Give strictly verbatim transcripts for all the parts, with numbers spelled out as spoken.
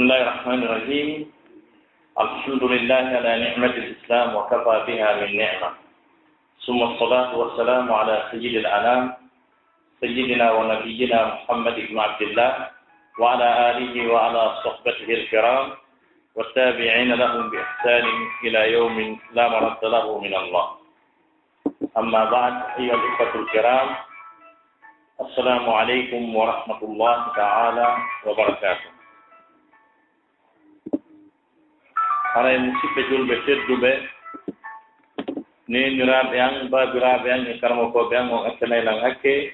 بسم الله الرحمن الرحيم. الحمد لله على نعمة الإسلام وكفى بها من نعمة. ثم الصلاة والسلام على سيد الأنام سيدنا ونبينا محمد بن عبد الله وعلى آله وعلى صحبته الكرام والتابعين لهم بإحسان إلى يوم لا مرد له من الله. أما بعد، أيها الإخوة الكرام، السلام عليكم ورحمة الله تعالى وبركاته. Haray, musidɓe julɓe tedduɓe, neeniraaɓe an, baabiraaɓe an e karamokooɓe an, on accanay lan hakke.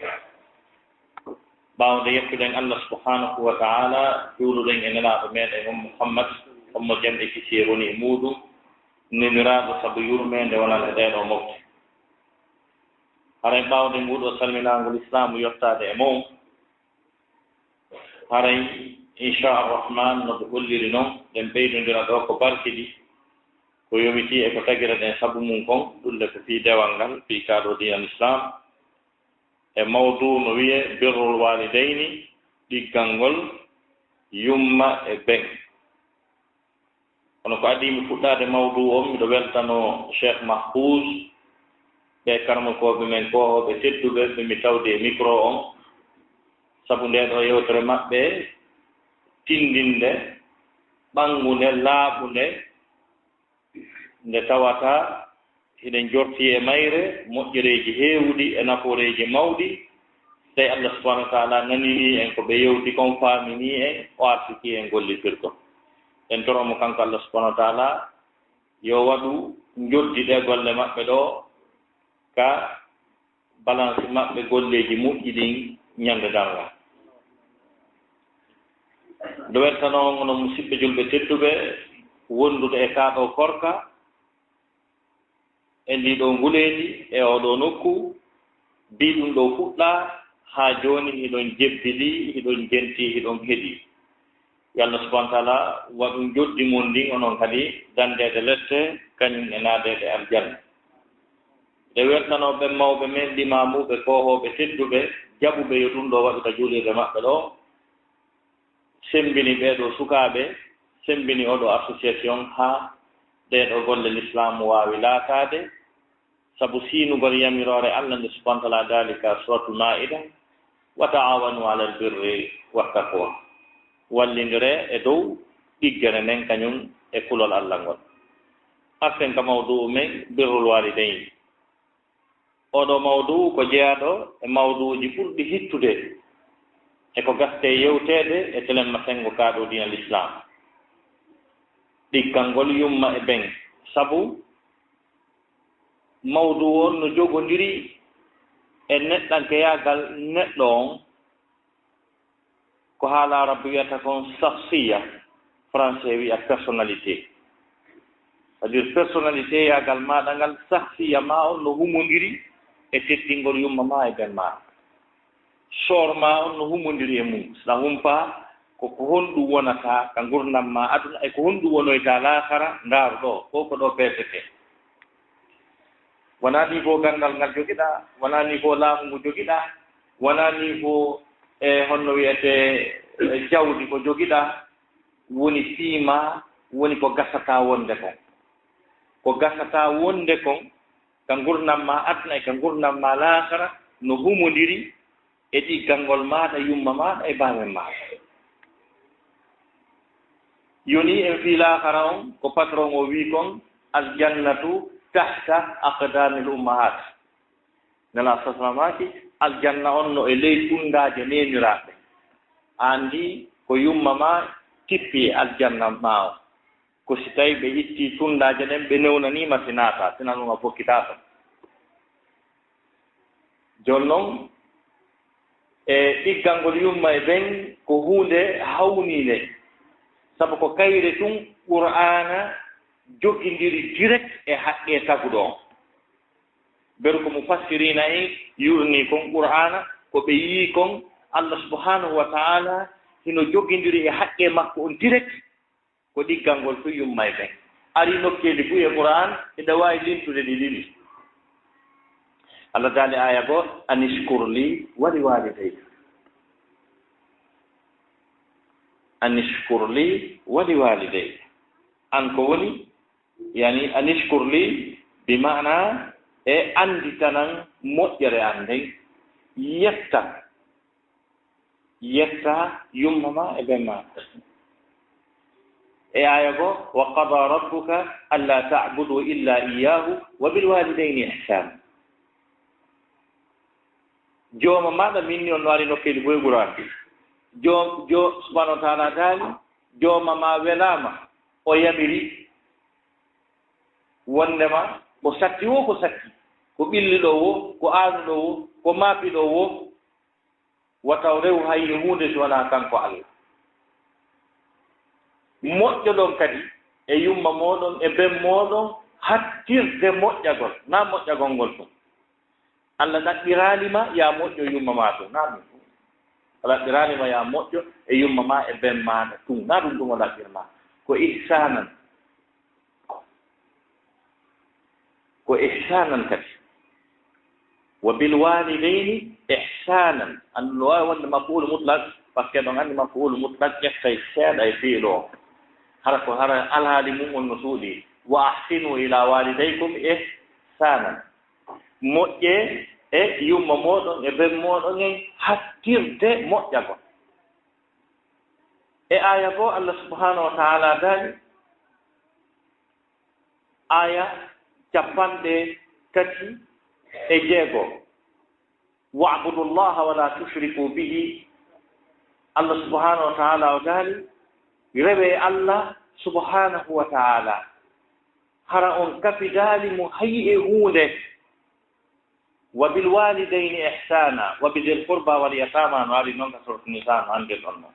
Ɓaawo nde yettuɗen Allah subhanahu wa ta'ala, juuluɗen e Nelaaɗo meɗen on Muhammad, on mo jam e kisiyee woni e muuɗum, neeniraaɗo sabu yurmeende wonande ɗee ɗoo mofte. Haray, ɓaawo nde nguuɗoo salminaango Lislaamu yottaade e mon, haray, inchaa Arrahmaan, no ɓe holliri non, ɗen ɓeydondira ɗoo ko barkiɗi, ko yowitii e ko tagira ɗen sabu mum kon, ɗun le ko fii dewal ngal, fii kaa ɗoo diina Lislaam, e mawduu no wi'ee Birrul Waalidayni, ɗiggal ngol yumma e ben. Kono ko adii mi fuɗɗaade mawduu on, miɗo weltanoo Cheikh Mahfouz, ɓee karamokooɓe men koohooɓe tedduɓe ɓe mi tawdi e micro on, sabu ndee ɗoo yewtere maɓɓe tinndinde, ɓanngunde, laaɓunde, nde tawata hiɗen jortii e mayre moƴƴereeji heewuɗi e nafooreeji mawɗi, tawi Allah subhanahu wa ta'ala naninii en ko ɓe yewti kon, faaminii en, o arsikii en gollitirgol. En toroo mo kanko Allah subhanahu wa ta'ala yo waɗu njoddi ɗee golle maɓɓe ɗoo ka balance maɓɓe golleeji moƴƴi ɗin ñande darngal. Nde weltanoo on, onon musidɓe julɓe tedduɓe, wondude e kaa ɗoo korka, e ndii ɗoo nguleendi, e oo ɗoo nokku, bi ɗun ɗoo fuɗɗaa, haa jooni hiɗon jebbilii, hiɗon jentii, hiɗon heɗii. Yo Allah subhanahu wa ta'ala waɗu njoddi mon ndin onon kadi dandeede lette, kañum e naadeede aljanna. Nde weltanoo ɓen mawɓe men, limaamuuɓe, koohooɓe tedduɓe, jaɓuɓe yo ɗun ɗoo waɗu ka juulirde maɓɓe ɗoo, semmbini ɓee ɗoo sukaaɓe, semmbini oo ɗoo association haa ɗee ɗoo golle Lislaamu waawi laataade, sabu siinugol yamiroore Allah nde subhanahu wa ta'ala daali ka Suratul Maa'ida, "Wa ta'awanu alal birri wat taqwa." Wallindiree e dow ɗiggere nden, kañum e kulol Allah ngol. Arten ka mawdu'u men, birrul waalidayni. Oo ɗoo mawdu'u ko jeyaaɗo e mawdu'uuji ɓurɗi hittude e ko gastee yewteede e telen masengo kaa ɗoo diina Lislaam. Ɗiggal ngol yumma e ben. Sabu mawduu on no jogondiri e neɗɗankeyaagal neɗɗo on, ko haala Arabu wi'ata kon sahsiya, français wi'a personnalité. C'est-à-dire, personnaliteyaagal maaɗa ngal, sahsiya maa on no humondiri e teddingol yumma maa e ben maa. Soor maa on no humondiri e mum. Si a humpaa, ko ko honɗum wonata ka ngurndan maa aduna, e ko honɗum wonoyta laakara, ndaaru ɗoo, ko ko ɗoo peesetee. Wonaa niveau ganndal ngal jogiɗaa, wonaa niveau laamu ngu jogiɗaa, wonaa niveau, e honno wi'etee, e jawdi ko jogiɗaa, woni fii maa, woni ko gasataa wonde kon. Ko gasataa wonde kon, ka ngurndan maa aduna e ka ngurndan maa laakara, no humondiri e ɗiggal ngol maaɗa, yumma maaɗa e baawen maaɗa. Yoni en fii laakara on, ko patron o wi'i kon, "Aljannatu tahta aqdamil ummahat." Nelaaɗo sallallaahu alayhi wa sallam maaki, aljanna on no e ley tunndaaje neeniraaɓe. A anndi ko yumma maa tippi e aljanna maa on. Ko si tawii ɓe ittii tunndaaje ɗen, ɓe newnanii ma si naataa, si non a fokkitaaka. Jooni non, e ɗiggal ngol yumma e ben ko huunde hawniinde, sabu ko kayre tun Qur'aana jogindiri direct e haqqee taguɗo on. Beru ko mufassiriina en yurnii kon Qur'aana, ko ɓe yi'i kon, Allah subhanahu wa ta'ala hino jogindiri e haqqee makko on direct, ko ɗiggal ngol fii yumma e ben. Arii nokkeeli buy e Qur'aan, hiɗa waawi limtude ɗi ɗiɗi. Allah daali aaya goo, "Anishkur li wa li walidayka." Anishkur li wa li walidayk. An ko woni, yani, anishkur li, bi maana, e annditanan moƴƴere an nden, yetta, yetta yumma ma e ben ma. E aya goo, wa qada rabbuka alla ta'budu illa iyyahu wa bil walidayni ihsana. Jooma maaɗa, min ni on no ari nokkeeli buy Qur'an. Joom, jo, subhanahu wa ta'ala daali, jooma ma welaama, o yamiri wondema ko satti wo ko satti, ko ɓilliɗo wo, ko aanuɗo wo, ko maapiɗo wo, wata o rewu hay e huunde si wonaa kanko Allah. Moƴƴoɗon kadi e yumma mooɗon, e ben mooɗon, hattirde moƴƴagol, naa moƴƴagol ngol tun. Allah ɗaɓɓiraali ma, yaa moƴƴo yumma maa tun, naa ɗun tun. Allah ɗaɓɓiraali ma, yaa moƴƴo e yumma maa, e ben maaɗa tun, naa ɗun tun o ɗaɓɓir maa. Ko ihsanan. Ko ihsanan kadi. Wa bil walidayni ihsanan. An no waawi wonde maf'ul mutlaq, parce que ɗon anndi maf'ul mutlaq ƴettay seeɗa e fi'lu on. Hara ko hara alhaali mun on no suuɗi. Wa ahsinu ila walidaykum ihsanan. Moƴƴee e yumma mooɗon e ben mooɗon en hattirde moƴƴagol. E aya goo, Allah subhanahu wa ta'ala daali, aya cappanɗe tati e jeego, "Wa'budu Allaha wa la tushriku bihi." Allah subhanahu wa ta'ala o daali, rewee Allah subhanahu wa ta'ala, hara on kafidaali mo hay e huunde. "Wa bil walidayni ihsana, wa bi dhil qurba wal yatama," no ari non ka Surat Nisa, no anndirɗon non.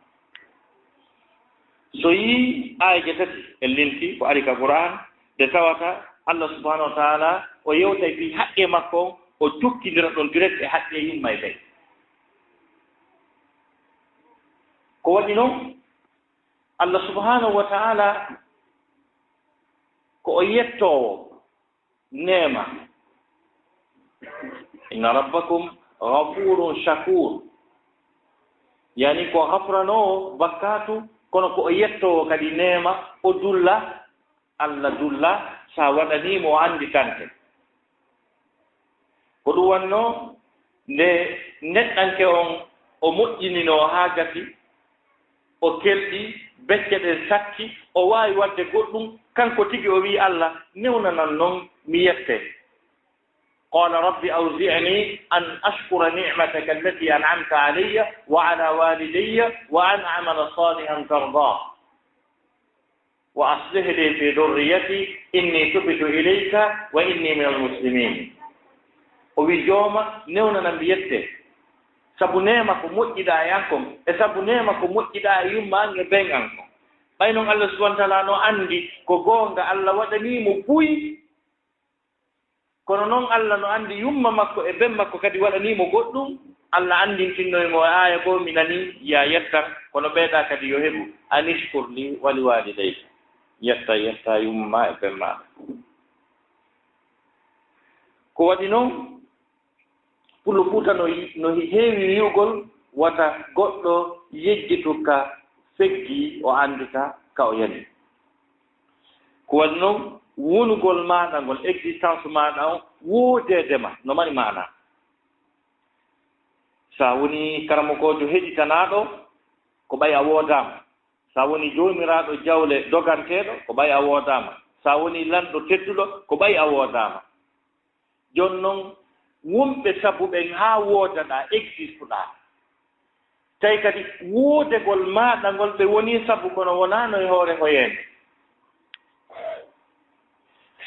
So yii aayeeje tati e linti ko ari ka Qur'an, ɗe tawata Allah subhanahu wa ta'ala o yewtay fii haqqee makko on, o jokkindira ɗon direct e haqqee yumma e ben. Ko waɗi non, Allah subhanahu wa ta'ala ko o yettoowo neema. "Inna rabbakum ghafurun shakur." Yani ko ghafuranoowo bakkaatu, kono ko o yettoowo kadi neema, o dulla, Allah dulla, sa waɗanii mo o annditante. Ko ɗum wannoo nde neɗɗanke on o moƴƴininoo haa gasi, o kelɗi, becce ɗen satti, o waawi waɗde goɗɗum, kanko tigi o wi'i Allah, newnanan non mi yette. Qala rabbi awzi'ni an ashkura ni'mataka allati an'amta alayya wa ala walidayya wa an a'mala salihan tardah. Wa aslih li fi dhurriyyati inni tubtu ilayka wa inni minal muslimin. O wi, Jooma, newnanam mi yette, sabu neema ko moƴƴiɗaa e an kon, e sabu neema ko moƴƴiɗaa e yumma an e ben an kon. Ɓay non Allah subhanahu wa ta'ala no anndi ko goonga, Allah waɗanii mo buy. Kono non Allah no anndi yumma makko e ben makko kadi waɗanii mo goɗɗum. Allah anndintinnoy mo e aaya goo, mi nanii, yaa yettan, kono ɓeydaa kadi yo heɓu, anishkur li wa li walidayka. Yetta, yetta yumma e ben maaɗa. Ko waɗi non, Pullo Fuuta no, no heewi wi'ugol wata goɗɗo yejjitu ka feggii, o anndita ka o yani. Ko waɗi non, wonugol maaɗa ngol, existence maaɗa on, woodeede ma, no mari maanaa. Sa woni karamokoojo heɗitanaaɗo, ko ɓay a woodaama. Sa woni joomiraaɗo jawle doganteeɗo, ko ɓay a woodaama. Sa woni lanɗo tedduɗo, ko ɓay a woodaama. Jooni non, wonɓe sabu ɓen haa woodaɗaa, existuɗaa. Tawi kadi woodegol maaɗa ngol ɓe wonii sabu, kono wonaano e hoore hoyeende.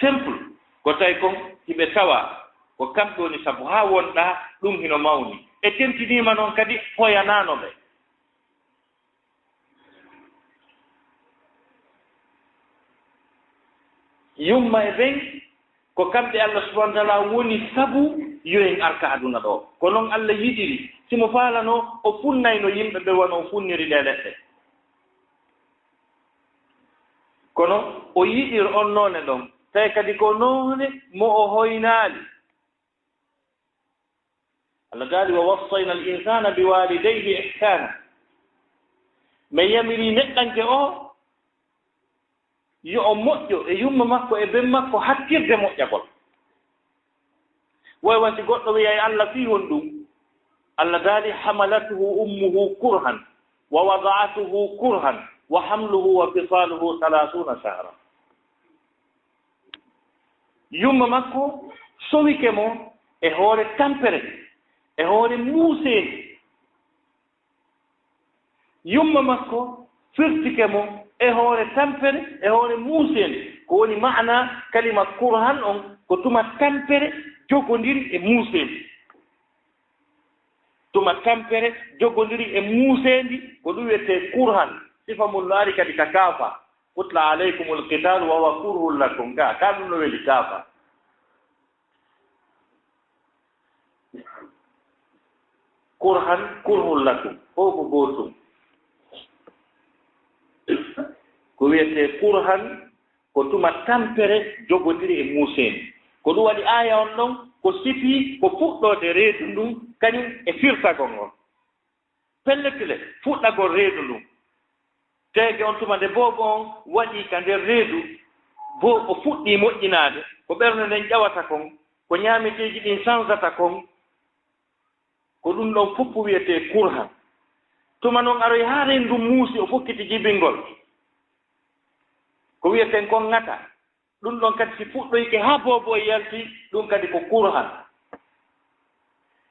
Simple, ko tawi kon hiɓe tawa ko kamɓe woni sabu haa wonɗaa, ɗum hino mawni. Ɓe tentiniima non kadi hoyanaano ɓe. Yumma e ɓen, ko kamɓe Allah subhanahu wa ta'ala woni sabu yo en ar ka aduna ɗoo. Ko non Allah yiɗiri. Si mo faalano, o funnayno yimɓe ɓe wano o funniri ɗee leɗɗe. Kono o yiɗir on noone ɗon, tawi kadi ko noone mo o hoynaali. Allah daali, "Wa wassayna al insana bi walidayhi ihsana." Men yamiri neɗɗanke o yo o moƴƴo e yumma makko e ben makko hattirde moƴƴagol. Way wa si goɗɗo wi'ay Allah fii honɗun? Allah daali, حملته أمه كرها ووضعته كرها وحمله وفصاله ثلاثون شهرا. Yumma makko sowike mo e hoore tampere, e hoore muuseendi. Yumma makko firtike mo e hoore tampere, e hoore muuseendi. Ko woni ma'ana kalima kurhan on, ko tuma tampere jogondiri e muuseendi. Tuma tampere jogondiri e muuseendi, ko ɗum wiyetee kurhan. Sifa mun no ari kadi ka kaafa. كتب عليكم القتال وهو كره لكم. Ka, ka ɗum no weli kaafa. Kurhan, kurhun lakum. Fof ko gootum. Ko wiyetee kurhan, ko tuma tampere jogondiri e muuseendi. Ko ɗum waɗi aaya on ɗon, ko sifi, ko fuɗɗoode reedu ndun, kañum e firtagol ngol. Pellet le, fuɗɗagol reedu ndun. Teege on tuma nde boobo on waɗi ka nder reedu, bo o fuɗɗii moƴƴinaade, ko ɓernde nden ƴawata kon, ko ñaameteeji ɗin sansata kon, ko ɗum ɗon fof wiyetee kurhan. Tuma non aroy haa reendu ndun muusi, o fokkiti jibingol. Ko wiyeten kon ŋata. Ɗum ɗon kadi si fuɗɗoyke haa boobo o yalti, ɗum kadi ko kurhan.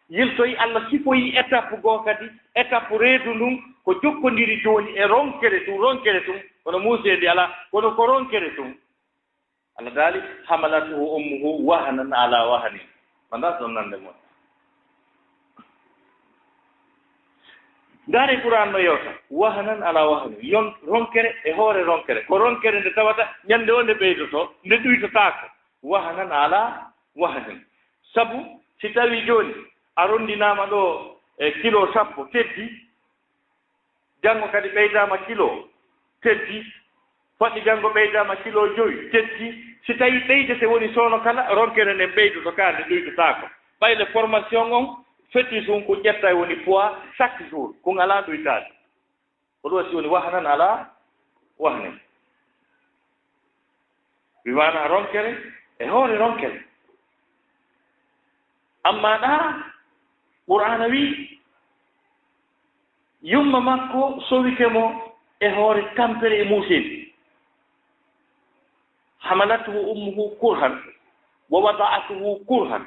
Yiltoyi Allah sifoyi étape goo kadi, étape reedu ndun ko jokkondiri jooni e ronkere tun, ronkere tun, kono muuseendi alaa, kono ko ronkere tun. Allah daali, حملته أمه وهنا على وهن. Mandaa ɗon nande mon. Ndaare Qur'an no yewta, وهنا على وهن. Yon ronkere e hoore ronkere. Ko ronkere nde tawata ñande o nde ɓeydoto, nde ɗuytotaako. وهنا على وهن. Sabu si tawi jooni a rondinaama ɗo e kilo sappo, teddi, janngo kadi ɓeydaama kilo, teddi, fadde janngo ɓeydaama kilo jowi, teddi. Si tawi ɓeydete woni soono kala, ronkere nden ɓeydoto kaa nde ɗuytotaako. Ɓay le formation on, feti sun ko ƴetta e woni poids chaque jour, kun alaa ɗuytaade. Ko ɗum si woni وهنا على وهن. Bi maana ronkere e hoore ronkere. Amma ɗaa, Qur'aana wi'i, yumma makko sowike mo e hoore tampere e muuseendi. حملته أمه كرها ووضعته كرها.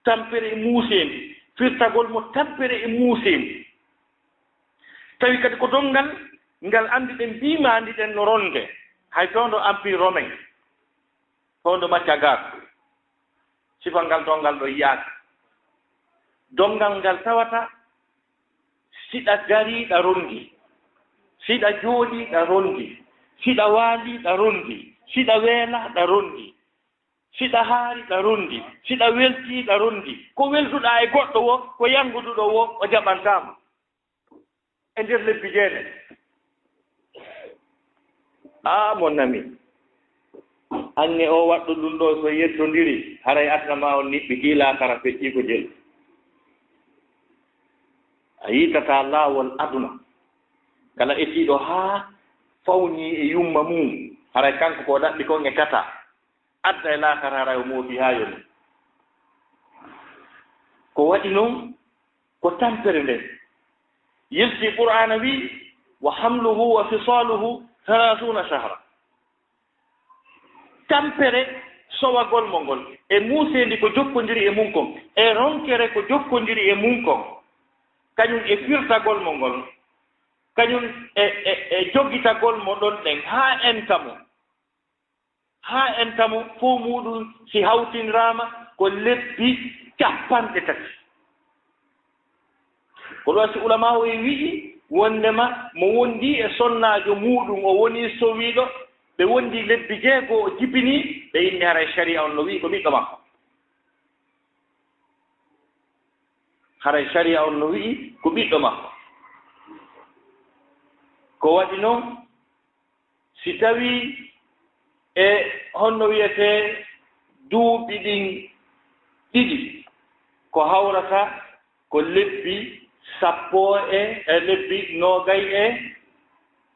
Tampere e muuseendi, firtagol mo tampere e muuseendi. Tawi kadi ko donngal ngal anndiɗen, mbiimaandiɗen no ronnde, hay to ndo Empire Romain, to ndo Macca Gaar, sifal ngal donngal ɗo yiyaaka. Donngal ngal tawata, siɗa darii ɗa ronndi, siɗa jooɗii ɗa ronndi, siɗa waalii ɗa ronndi, siɗa weelaa ɗa ronndi, siɗa haari ɗa ronndi, siɗa weltii ɗa ronndi. Ko welduɗaa e goɗɗo woo, ko yannguduɗo woo, o jaɓantaa ma. E nder lebbi jeenay. Aa, mon ami, anne o waɗɗo ɗum ɗo so yeddondiri, haray aduna ma on niɓɓitii, laakara feƴƴii ko jelu. A yiitataa laawol aduna. Kala etiiɗo haa fawnii e yumma mum, haray kanko ko o ɗaɓɓi kon e tata. Adda e laakara, haray o moofi haa yoni. Ko waɗi non, ko tampere nden. Yilti Qur'aana wi'i, "Wa hamluhu wa fisaaluhu thalaathuuna shahra." Tampere sowagol mo ngol, e muuseendi ko jokkondiri e mum kon, e ronkere ko jokkondiri e mum kon, kañum e firtagol mo ngol, kañum e, e, e jogitagol mo ɗon ɗen haa enta mo. Haa enta mo, fow muuɗum si hawtiniraama ko lebbi capanɗe tati. Ko ɗum waɗi si ulamaaɓe en wi'i wonndema mo wonndii e sonnaajo muuɗum, o wonii sowiiɗo, ɓe wonndii lebbi jeego, o jibinii, ɓe inni haray sariya on no wi'i ko ɓiɗɗo makko. Haray sariya on no wi'i ko ɓiɗɗo makko. Ko waɗi non, si tawii e honno wiyetee duuɓi ɗin ɗiɗi, ko hawrata ko lebbi sappo e, e lebbi noogay e,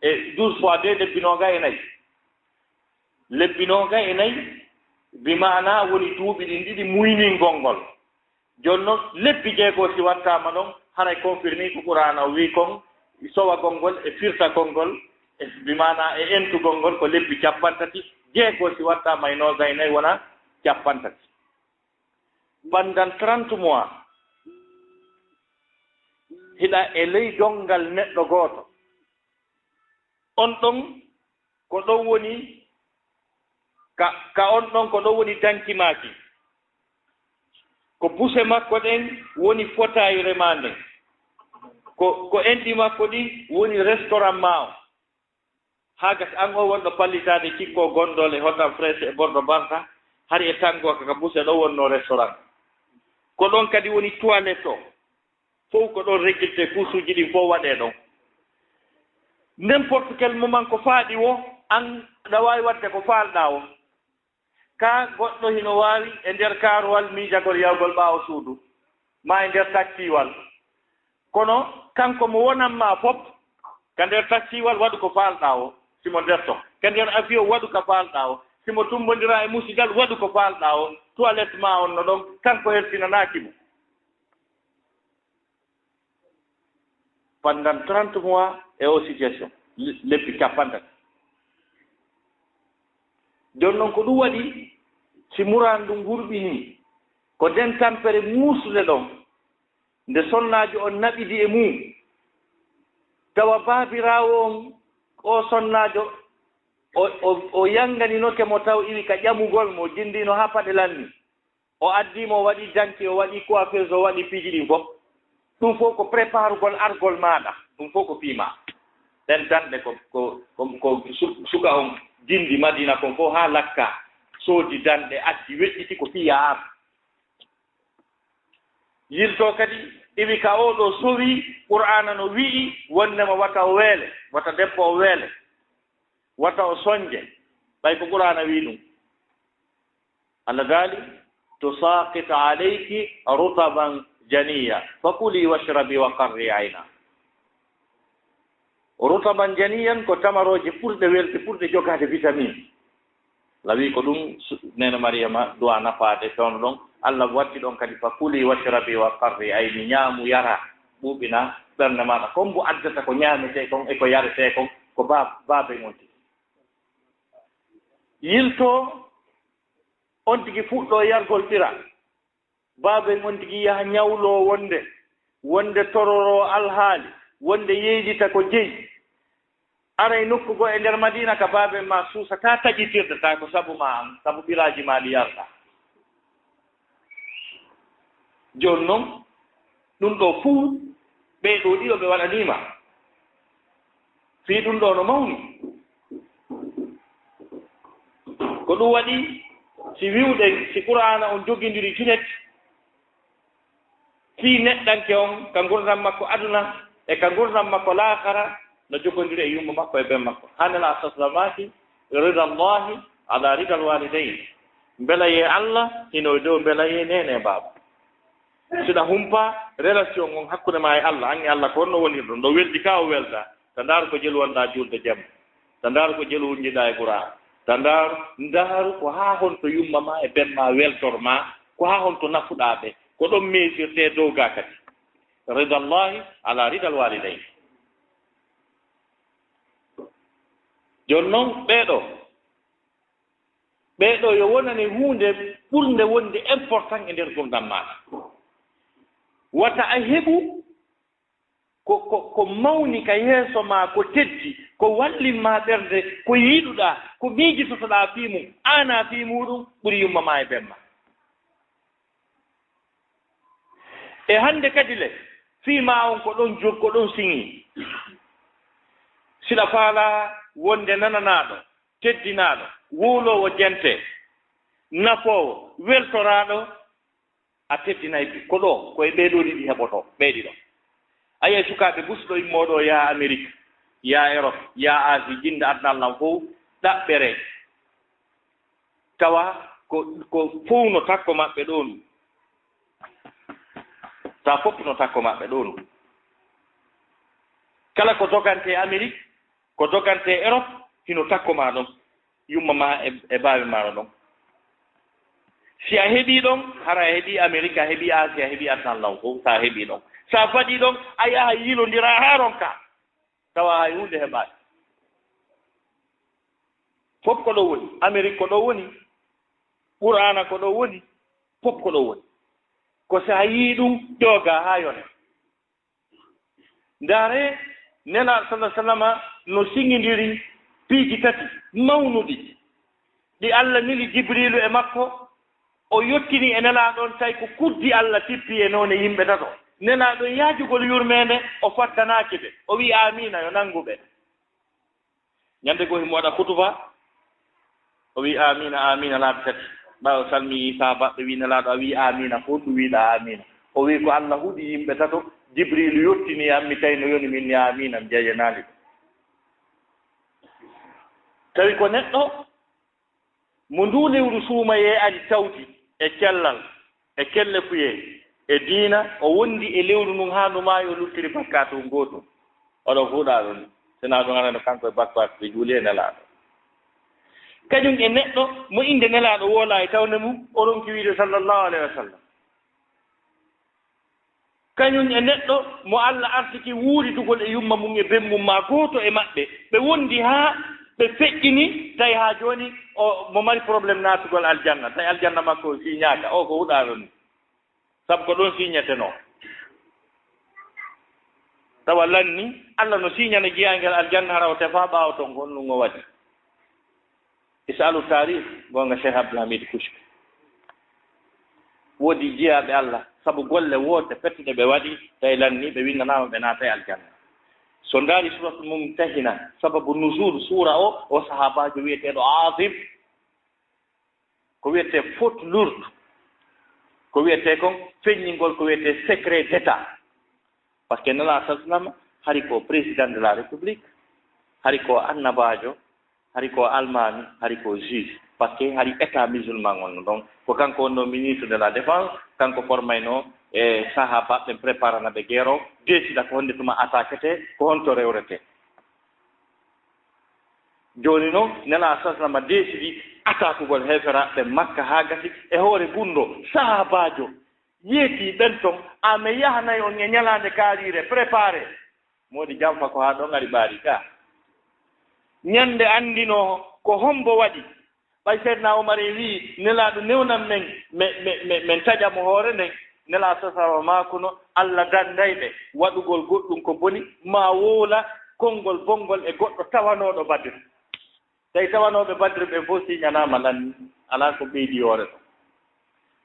e douze fois deux, lebbi noogay e nayi. Lebbi noogay e nayi, bi maanaa woni duuɓi ɗin ɗiɗi muyningol ngol. Jooni non, lebbi jeego si wattaama ɗon, haray confirmé ko Qur'aana o wi'i kon, sowagol ngol e firtagol ngol, e bi maanaa e entugol ngol ko lebbi cappanɗe tati, jeego si wattaama e noogay e nayi wona cappanɗe tati. Pendant trente mois, hiɗa e ley donngal neɗɗo gooto. On ɗon ko ɗon woni, ka, ka on ɗon ko ɗon woni danki maaki. Ko buse makko ɗen woni fotayre maa nden. Ko, ko enɗi makko ɗin woni restaurant maa on. Haa gasi an o wonɗo pallitaade cikko gondol e Hotan Fresh e Bordo Barta, hari e Tango ka, ka buse ɗo wonno restaurant. Ko ɗon kadi woni toilette o. Fow ko ɗon réglé, kuusuuji ɗin fow waɗee ɗon. N'importe quel moment ko faaɗi wo, an aɗa waawi waɗde ko faalɗaa wo. Kaa goɗɗo hino waawi e nder kaaruwal miijagol yahugol ɓaawo suudu, maa e nder taksiwal. Kono kanko mo wonan maa fof, ka nder taksiwal waɗu ko faalɗaa o, si mo nder ton. Ka nder avion waɗu ko faalɗaa o. Si mo tummbondiraa e musigal waɗu ko faalɗaa o. Toilette maa on no ɗon, kanko hersinanaaki mo. Pendant trente mois e o situation, le-, lebbi cappanɗe tati. Jooni non ko ɗum waɗi, si muraadu ndun hurɓinii, ko nden tampere muusude ɗon, nde sonnaajo on naɓidi e mum, tawa baabiraawo on, o sonnaajo, o, o, o yanganinoke mo taw iwi ka ƴamugol mo, jinndino haa paɗe lanni. O addii mo, o waɗi danki, o waɗi coiffeuse, o waɗi piiji ɗin fof. Ɗum fof ko préparugol argol maaɗa. Ɗum fof ko fii maa. Ɗen danɗe ko, ko, ko, ko su-, suka on dindi Madina kon fof haa lakka. Soodi danɗe, addi, weƴƴiti ko fii yaa ar. Yiltoo kadi, iwi ka oo ɗoo sowi, Qur'aana no wi'i, wonnde mo wata o weele, wata debbo o weele, wata o sonje, ɓay ko Qur'aana wi'i ɗum. Allah daali, "Tusaqit alayki rutaban janiya, fakuli washrabi wa qarri ayna." Rutaban janiyan ko tamarooje ɓurɗe welde, ɓurɗe jogaade vitamine. Lawi ko ɗum su-, Neene Mariyama du'a nafaade fewndo ɗon. Allah watti ɗon kadi, "Fakuli washrabi wa qarri ayni", ñaamu, yara, ɓuuɓina ɓernde maaɗa. Kon mbo addata ko ñaametee kon e ko yaretee kon, ko baa-, baaben on tigi. Yiltoo on tigi fuɗɗoo yargol ɓira. Baaben on tigi yaha ñawloo wonde, wonde tororoo alhaali, wonde yeydita ko jeyi. Aray nokku goo e nder Madiina ka baaben maa suusataa taƴitirde, taa ko sabu maa an, sabu ɓiraaji maa ɗi yarɗaa. Jooni non, ɗum ɗoo fuu, ɓee ɗoo ɗiɗo ɓe waɗanii ma. Fii ɗum ɗoo no mawni. Ko ɗum waɗi, si wi'uɗen, si Qur'aana on jogindiri kinet, fii neɗɗanke on, ka ngurndan makko aduna e ka ngurndan makko laakara, no jogondiri e yumma makko e ben makko. Hannde la sasla maaki, "Rida Allahi ala rida al walidayn." Mbelayee Allah hino e dow mbelayee neene e baaba. Siɗa humpa relation on hakkunde maa e Allah, an e Allah ko honno wonirɗon, no weldi ka o welda, ta ndaaru ko jelu wonɗaa juulde jemma, ta ndaaru ko jelu wunjiɗaa e Qur'aana, ta ndaaru, ndaaru ko haa honto yumma maa e ben maa weltor maa, ko haa honto nafuɗaa ɓe, ko ɗon meesirtee dow gaa kadi. Rida Allahi ala rida al walidayn. Jooni non, ɓee ɗoo, ɓee ɗoo yo wonane huunde ɓurnde wonde important e nder ngurndan maaɗa. Wata a heɓu ko, ko, ko mawni ka yeeso maa, ko teddi, ko wallin maa ɓernde, ko yiɗuɗaa, ko miijitotoɗaa fii mum, aanaa fii muuɗum ɓuri yumma maa e ben maa. E hannde kadi le, fii maa on ko ɗon jur-, ko ɗon siŋii. Siɗa faalaa wonde nananaaɗo, teddinaaɗo, wowloowo jente, nafoowo, weltoraaɗo, a teddinay ɓe. Ko ɗoo, ko e ɓee ɗoo ɗiɗi heɓotoo, ɓee ɗiɗo. A yi'ay sukaaɓe busɗo immoo ɗoo, yaa Amerik, yaa Erop, yaa Asie, jinnda aduna lan fow, ɗaɓɓere. Tawa ko, ko fow no takko maɓɓe ɗoo ndu. Tawa fof no takko maɓɓe ɗoo ndu. Kala ko dogantee Amerik, Ko dogantee Europe, hino takko maa ɗon. Yumma maa e, e baaba maa ɗon. Si a heɓii ɗon, hara a heɓii Amerik, a heɓii Asia, a heɓii aduna Allahu fow, si a heɓii ɗon. Si a faɗii ɗon, a yaha yiilondiraa haa ronkaa. Tawa hay huunde heɓaali. Fof ko ɗo woni. Amerik ko ɗo woni. Qur'aana ko ɗo woni. Fof ko ɗo woni. Ko si a yii ɗum, ƴoogaa haa yona. Ndaaree, Nelaaɗo sallallaahu alayhi wa sallama no siŋindiri piiji tati mawnuɗi, ɗi Alla neli Jibriilu e makko, o yottini e Nelaaɗo on, tawi ko kuddi Alla tippi e noone yimɓe tato. Nelaaɗo yaajugol yurmeende, o fattanaaki ɓe. O wi'i, "Aamiina, yo nanngu ɓe." Ñande goo himo waɗa hutuba, o wi'i, "Aamiina, aamiina," laabi tati. Ɓaawo salmini sahaabaaɓe, wi'i, "Nelaaɗo, a wi'i aamiina, ko honɗum wi'uɗaa aamiina?" O wi'i, "Ko Alla huɗi yimɓe tato, Jibriilu yottini e am, mi tawi no yoni min ni aamiina, mi jeyanaali ɓe." Tawi ko neɗɗo mo nduu lewru suumayee ari tawti e cellal, e kellefuyee, e diina, o wondi e lewru ndun haa ndu maayi, o luttiri bakkaatu gootu. Oɗo huuɗaa ɗum, sinaa ɗum arano kanko e bakkaatu ɓe juuli e Nelaaɗo. Kañum e neɗɗo mo innde Nelaaɗo woolaa e tawnde mum, o ronki wiide sallallaahu alayhi wa sallam. Kañum e neɗɗo mo Alla artiki wuuridugol e yumma mum e ben mum maa gooto e maɓɓe. Ɓe wondi haa ɓe feƴƴini, tawi haa jooni o, mo mari problème naatugol aljanna, tawi aljanna makko siiñaaka, o ko huɗaano ni. Sabu ko ɗon siiñetenoo. Tawa lanni, Alla no siiñana jiyaangel aljanna, hara o tefaa ɓaawo ton, ko honɗum o waɗi? Is'alu taarih, goonga Cheikh Abdul Hamid Kushki. Woodi jiyaaɓe Alla, sabu golle woodde pettuɗe ɓe waɗi, tawi lanni ɓe winndanaama ɓe naatay aljanna. So ndaari Suuratul Mumtahina, sababu nuzul suura o, o sahaabaajo wi'eteeɗo Aasim, ko wi'etee faute lourde, ko wi'etee kon feññingol, ko wi'etee secret d'État. Parce que Nelaaɗo sallallaahu alayhi wa sallam hari ko président de la République, hari ko annabaajo, hari ko almaami, hari ko juge. Parce que hari état musulman on no ɗon. Ko kanko wonnoo ministre de la défense, kanko formayno e sahaabaaɓe ɓen, préparana ɓe guerre o, décida ko honde tuma attaquetee, ko honto rewretee. Jooni non, Nelaaɗo sallallaahu alayhi wa sallam décidi attaquegol heeferaaɓe Makka haa gasi e hoore gunndoo sahaabaajo. Yeetii ɓen ton, a me yahanay on e ñalaande kaariire, préparé. Moodi jamfa ko haa ɗon ari ɓaari ka. Ñande anndinoo ko hombo waɗi. Ɓay Seydina Umar e wi'i, Nelaaɗo newnan men, me, me, me, men taƴa mo hoore nden. Nelaaɗo sallallaahu alayhi wa sallam maakuno, Alla danday ɓe waɗugol goɗɗum ko boni, maa wowla konngol bonngol e goɗɗo tawanooɗo Badr. Tawi tawanooɓe Badr ɓen fof siiñanaama lanni, alaa ko ɓeydi hoore ɗon.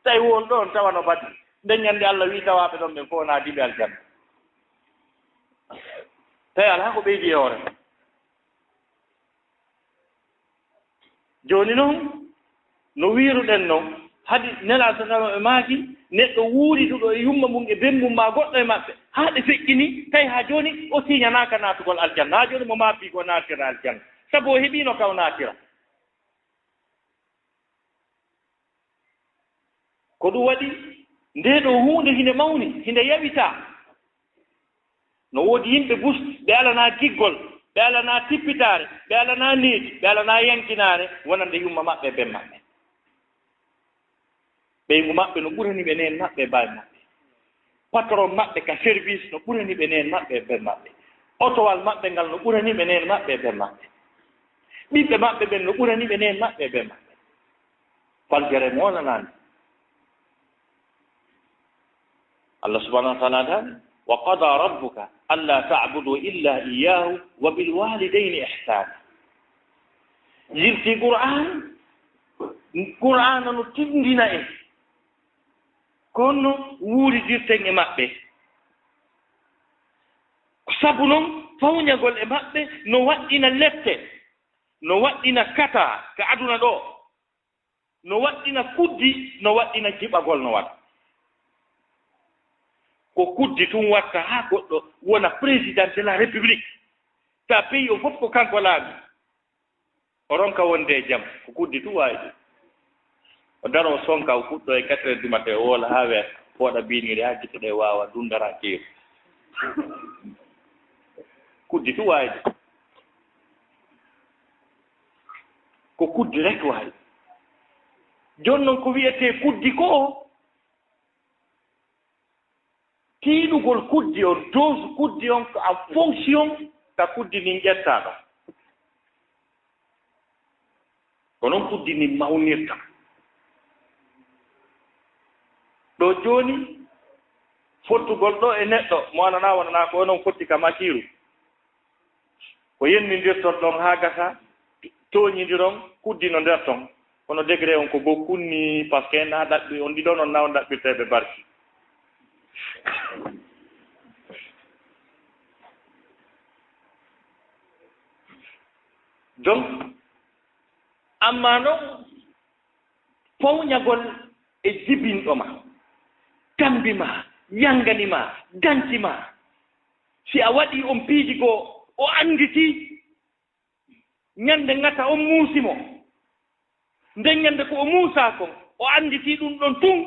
Tawi won ɗon tawano Badr, nden ñande Alla wi'i tawaaɓe ɗon ɓen fof naadiiɓe aljanna. Tawi alaa ko ɓeydi e hoore ɗon. Jooni non, no wiiruɗen non, hadi Nelaaɗo sallallaahu alayhi wa sallam e maaki, neɗɗo wuuriduɗo e yumma mum e ben mum maa goɗɗo e maɓɓe, haa ɓe feƴƴini, tawi haa jooni o siiñanaaka naatugol aljanna. Haa jooni mo maapi ko naatira aljanna, sabu o heɓiino ka o naatira. Ko ɗum waɗi, ndee ɗoo huunde hinde mawni, hinde yawitaa. No woodi yimɓe bus, ɓe alanaa giggol, ɓe alanaa tippitaare, ɓe alanaa needi, ɓe alanaa yankinaare wonande yumma maɓɓe e ben maɓɓe. Ɓeyngu maɓɓe no ɓurani ɓe neen maɓɓe e baay maɓɓe. Patron maɓɓe ka service no ɓurani ɓe neen maɓɓe e ben maɓɓe. Otowal maɓɓe ngal no ɓurani ɓe neen maɓɓe e ben maɓɓe. Ɓiɓɓe maɓɓe ɓen no ɓurani ɓe neen maɓɓe e ben maɓɓe. Faljere moolanaani. Allah subhanahu wa ta'ala daali, "Wa qada rabbuka alla ta'budu illa iyyahu wa bil walidayni ihsana." Yilti Qur'an, Qur'an no tindina en ko honno wuuridirten e maɓɓe. Sabu non, fawñagol e maɓɓe no waɗɗina lette, no waɗɗina kata ka aduna ɗoo. No waɗɗina kuddi, no waɗɗina jiɓagol, no waɗa. Ko kuddi tun watta haa goɗɗo wona président de la république. Ta pays o fof ko kanko laami. O ronka wonde e jam, ko kuddi tun waawi ɗum. O daro, o sonka, o fuɗɗo e quatre heures du matin, o woola haa weeta, fooɗa biiniire haa gite ɗe waawa, dundara keeru. Kuddi tun waawi ɗum. Ko kuddi rek wayi. Jooni noon ko wiyetee kuddi ko, tiiɗugol kuddi on, dose kuddi on, ko en fonction ka kuddi ndin ƴettaa ɗon. Ko noon kuddi ndin mawnirta. Ɗo jooni, fottugol ɗo e neɗɗo, mo ananaa wonanaa ko onon fotti ka masiiru. Ko yennindirton ɗon haa gasa, tooñindiron, kuddi no nder ton. Kono degré on ko goo kunni, parce que na ɗaɓɓi on ɗiɗon on na on ɗaɓɓirta e ɓe barki. Donc, amma noon, fawñagol e jibinɗo ma, tambi ma, yangani ma, danci ma, si a waɗii on piiji goo, o annditi ñande ngata on muusi mo. Nden ñande ko o muusaa kon, o annditi ɗum ɗon tun.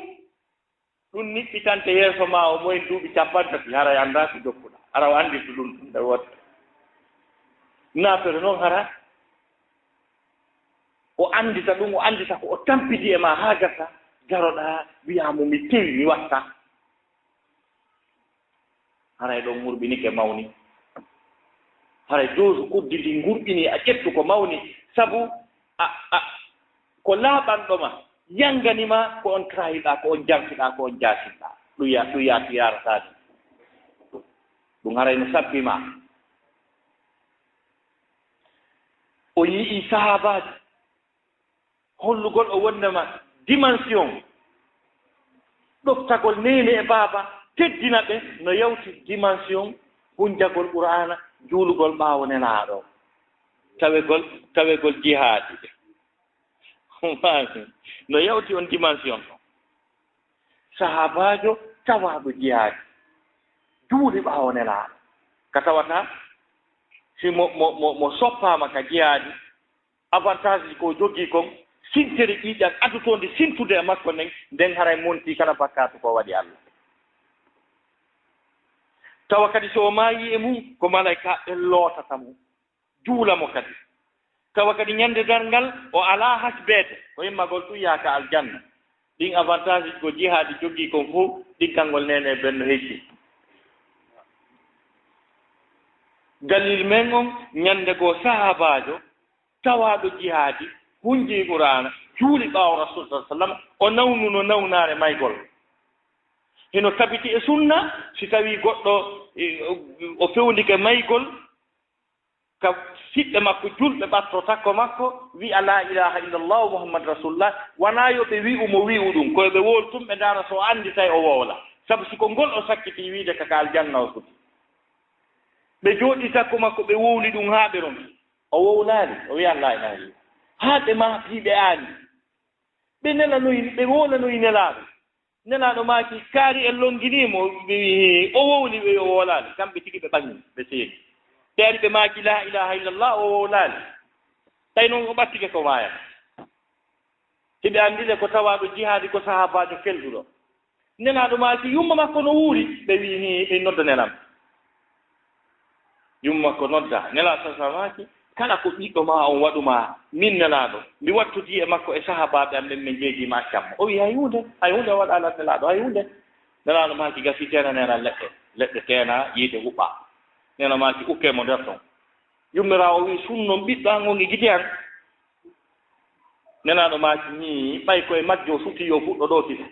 Ɗum niɓɓitante yeeso maa o moyen duuɓi cappanɗe tati, haray anndaa ko jokkuɗaa. Hara o annditi ɗum ɗum nde woɗɗe. Naafere noon hara o anndita ɗum, o anndita ko o tampiti e maa haa gasa, daroɗaa wiyaa mo mi tewi, mi watta. Haray ɗon ŋurɓinike mawni. Haray dose kuddi ndi ŋurɓini, a ƴettu ko mawni. Sabu a, a, ko laaɓanɗo ma, yangani ma, ko on trahiɗaa, ko on janfiɗaa, ko on jaasinɗaa. Ɗum ya-, ɗum yaatu yaarataa ɗum. Ɗum haray no sabbi ma. O yi'i sahaabaajo. Hollugol o wondema dimension ɗoftagol neene e baaba, teddina ɓe, no yawti dimension hunjagol Qur'aana, juulugol ɓaawo Nelaaɗo, tawegol, tawegol jihaadi. No yawti on dimension ɗon. Sahaabaajo tawaaɗo jihaadi, juuli ɓaawo Nelaaɗo, ka tawata si mo, mo, mo, mo soppaama ka jihaadi, avantage ji ko jogii kon, sintere ƴiiƴan adotoondi sintude e makko nden, nden haray montii kala bakkaatu ko waɗi Allah. Tawa kadi so o maayii e mum, ko malaykaaɓe lootata mo, juula mo kadi. Tawa kadi ñande darngal, o alaa hasbeede, ko immagol tun yaha ka aljanna. Ɗin avantage ji ko jihaadi jogii kon fow, ɗin kanngol neene e benno hecci. Dalil men on, ñande goo sahaabaajo, tawaaɗo jihaadi, hunjii Qur'aana, juuli ɓaawo Rasuul sallallaahu alayhi wa sallam, o nawnuno nawnaare maygol. Hino tabiti e sunna, si tawii goɗɗo, e, o, o fewndike maygol, ka siɓɓe makko julɓe ɓatto takko makko, wi'a laa ilaaha illallah Muhammad Rasulullah, wanaa yo ɓe wi'u mo wi'u ɗum, ko yo ɓe wowlu tun ɓe ndaara so o anndi tawi o wowla. Sabu si ko ngol o sakkitii wi'ude ka, ka aljanna o suti. Ɓe jooɗii takko makko, ɓe wowli ɗum haa ɓe ronki. O wowlaali, o wi'aali laa ilaaha illallah. Haa ɓe maatii ɓe aani. Ɓe nelanoyi, ɓe wowlanoyi Nelaaɗo. Nelaaɗo maaki, kaari en lonnginii mo, ɓe wi'i, o wowli, ɓe wi'i o wowlaali. Kamɓe tigi ɓe ɓaŋi, ɓe seeri. Ɓe ari ɓe maaki, laa ilaaha illallah, o wowlaali. Tawi noon o ɓattike ko maaya. Hiɓe anndi le ko tawaaɗo jihaadi ko sahaabaajo kelɗuɗo. Nelaaɗo maaki, yumma makko no wuuri, ɓe wi'i, hii, ɓe nodda Nelaaɗo. Yumma makko nodda. Nelaaɗo sallallaahu alayhi wa sallam maaki, kala ko ɓiɗɗo maa on waɗu maa, min Nelaaɗo, mi wattodii e makko e sahaabaaɓe am ɓen, min njeejii ma accan mo. O wi'i, hay huunde, hay huunde o waɗaali an Nelaaɗo, hay huunde. Nelaaɗo maaki, gasii teena Nelaaɗo leɗɗe, leɗɗe teena, yiite huɓɓaa. Nelaaɗo maaki, ukkee mo nder ton. Yummiraawo wi'i, sun non ɓiɗɗo an on e gite an. Nelaaɗo maaki, hii, ɓay ko e majjo o sutii yo fuɗɗo ɗoo kisa.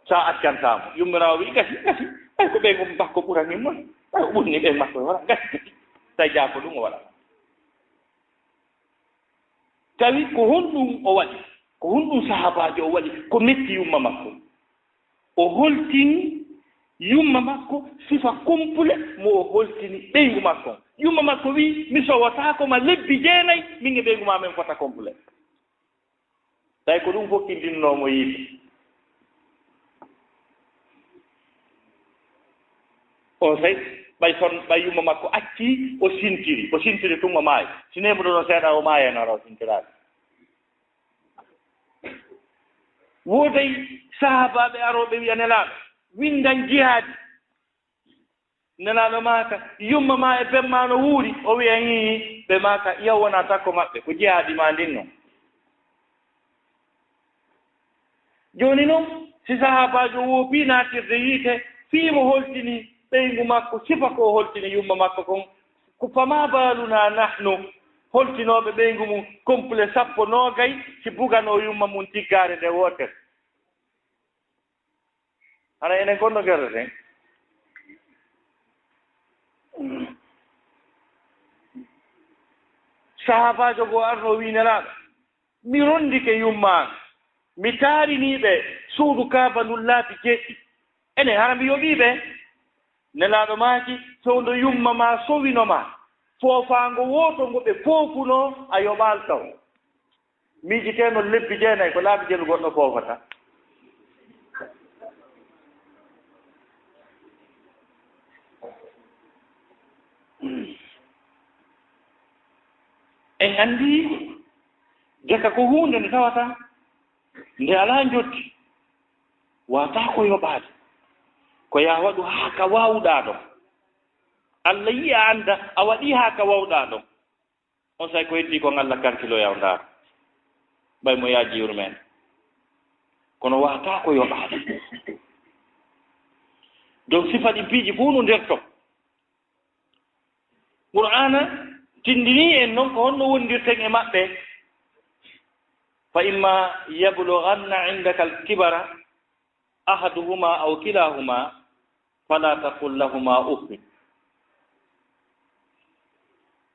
Sa accantaa mo. Yummiraawo wi'i, gasi, gasi. Ɓay ko ɓeyngu makko ɓurani mo. Ɓay o ɓurni ɓeyngu makko e wala. Gasi, gasi. Tawi jaa ko ɗum o waɗa. Tawi ko honɗum o waɗi? Ko honɗum sahaabaajo o waɗi? Ko metti yumma makko. O holtini yumma makko sifa complet mo o holtini ɓeyngu makko on. Yumma makko wi'i, mi sowotaako ma lebbi jeenay, min e ɓeyngu maa men fota complet. Tawi ko ɗum fof kindinnoo mo yiide. On say, ɓay son, ɓay yumma makko accii, o sintiri. O sintiri tun o maayi. Si neeɓuɗo ɗon seeɗa, o maayano, hara o sintiraali. Wooday sahaabaaɓe arooɓe wi'a Nelaaɗo, winndan jihaadi. Nelaaɗo maaka, yumma ma e ben ma no wuuri? O wi'a, hii. Ɓe maaka, yaw wonaa takko maɓɓe, ko jihaadi ma ndin non. Jooni non, si sahaabaajo woopii naatirde yiite, fii mo holtini ɓeyngu makko, sifa ko o holtini yumma makko kon, ko fama baaluna nahnu, holtinooɓe ɓeyngu mum, complet sappo noogay, si buganoo yumma mum tiggaare nde wootere. Hara enen kon no gerreten. Sahaabaajo goo arno wii Nelaaɗo, mi rondike yumma an, mi taarinii ɓe suudu Kaaba ndun laabi jeeɗiɗi. Enen hara mi yoɓii ɓe? Nelaaɗo maaki, fewndo yumma maa sowino ma, foofaango wooto ngo ɓe foofunoo, a yoɓaali taw. Miijitee non lebbi jeenay ko laabi jeeɗiɗi goɗɗo foofata. En anndi jaka ko huunde nde tawata nde alaa njotti, waataa ko yoɓaade. Ko yaa waɗu haa ka waawɗaa ɗon. Alla yi'a, annda a waɗii haa ka waawɗaa ɗon. Onsay ko heddii kon Alla kankiloya o ndaara. Ɓay mo yaaji yurmeende. Kono waataa ko yoɓaade. Donc sifa ɗin piiji fow no nder ton. Qur'aana tindinii en non ko honno wondirten e maɓɓe. Fa imma yablughanna indaka al-kibara ahaduhuma aw kilahuma fala taqul lahuma uffin.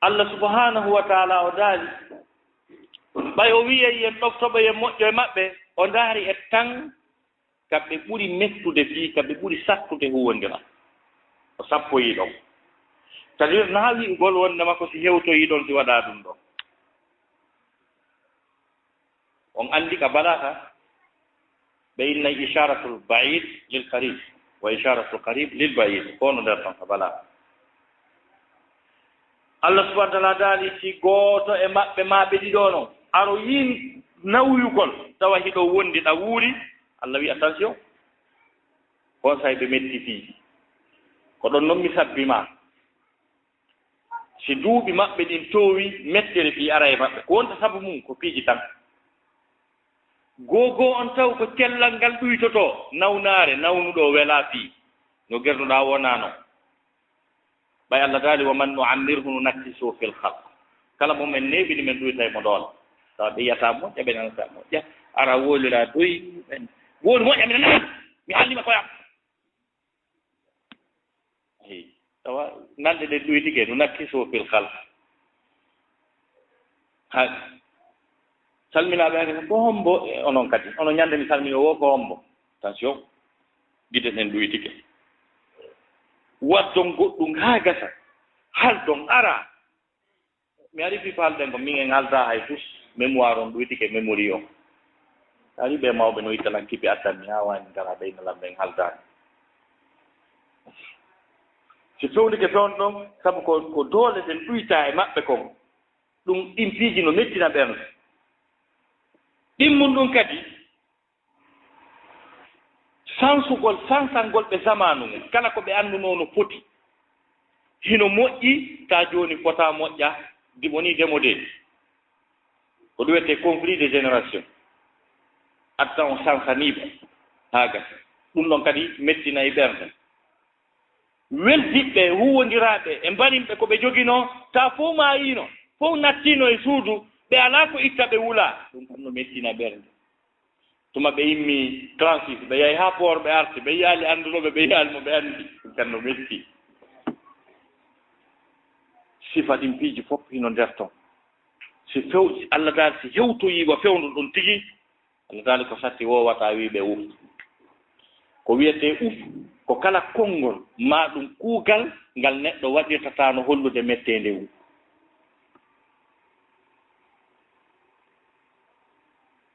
Allah subhanahu wa ta'ala o daali, ɓay o wi'ay en ɗoftoɓe en moƴƴo e maɓɓe, o ndaari e tan ka ɓe ɓuri mettude fii, ka ɓe ɓuri sattude huwondira. O sappoyii ɗon. C'est-à-dire, naa wi'ugol wondema ko si hewtoyii ɗon si waɗaa ɗum ɗon. On anndi ka balaga, ɓe innay isharatul ba'id lil qarib, wa isharatul qarib lil ba'id. Ko no nder ton ka balaga. Allah subhanahu wa ta'ala daali, si gooto e maɓɓe maa ɓe ɗiɗo non, aro yin nawyugol, tawa hiɗo wondi ɗa wuuri, Allah wi, attention, on say ɓe metti fii. Ko ɗon non mi sabbi ma. Si duuɓi maɓɓe ɗin toowi, mettere fii ara e maɓɓe. Ko wonta sabu mum ko piiji tan. Googoo on taw ko cellal ngal ɗuytotoo, nawnaare, nawnuɗo welaa fii. No gernuɗaa wonaa non. Ɓay Allah daali, "Wa man nu'ammirhu nunakkisuhu fil khalq." Kala mo men neeɓini, men ɗuytay mo doole. Tawa ɓe yi'ataa moƴƴa, ɓe nanataa moƴƴa. Ara woolira doy, ɓen wooli moƴƴa, mi nanaani. Mi hallima koyam. Hey, tawa nanɗe ɗen ɗuytike, nunakkisuhu fil khalq. Hay. Salminaaɓe hake ko hombo, e onon kadi. Onon ñande mi salmini o wo ko hombo. Attention. Gite ɗen ɗuytike. Waddon goɗɗum haa gasa. Haldon ara. Mi ari fii ko haalɗen ko, min en haaldaa hay tus, mémoire on ɗuytike, memory on. Ari ɓe mawɓe no itta lan kipi attanmi, haa wani ngara ɓe inna lan ɓen haaldaani. Si fewndike fewndo ɗon, sabu ko, ko doole ɗen ɗuyta e maɓɓe kon, ɗum ɗin piiji no mettina ɓernde. Ɗimmun ɗum kadi, sansugol, sansangol ɓe zamaanu ngun, kala ko ɓe annduno no foti. Hino moƴƴi, ta jooni fotaa moƴƴa, diɓonii demode. Ko ɗum wiyetee conflit de génération. Adda on sansanii ɓe, haa gasi. Ɗum ɗon kadi mettinay ɓernde. Weldiɓɓe, huwwondiraaɓe e mbarimɓe ko ɓe joginoo, taa fow maayiino, fow nattiino e suudu, ɓe alaa ko itta ɓe wula. Ɗum kam no mettina ɓernde. Tuma ɓe immi transit, ɓe yahi haa port, ɓe arti, ɓe yi'aali annduɗo ɓe, ɓe yi'aali mo ɓe anndi. Ɗum kam no metti. Sifa ɗin piiji fof hino nder ton. Si few-, si Allah daali, si hewtoyii wa fewndo ɗon tigi, Allah daali ko satti woowataa wii ɓe uf. Ko wiyetee uf, ko kala konngol, maa ɗum kuugal ngal neɗɗo waɗirta taa no hollude metteende ngu.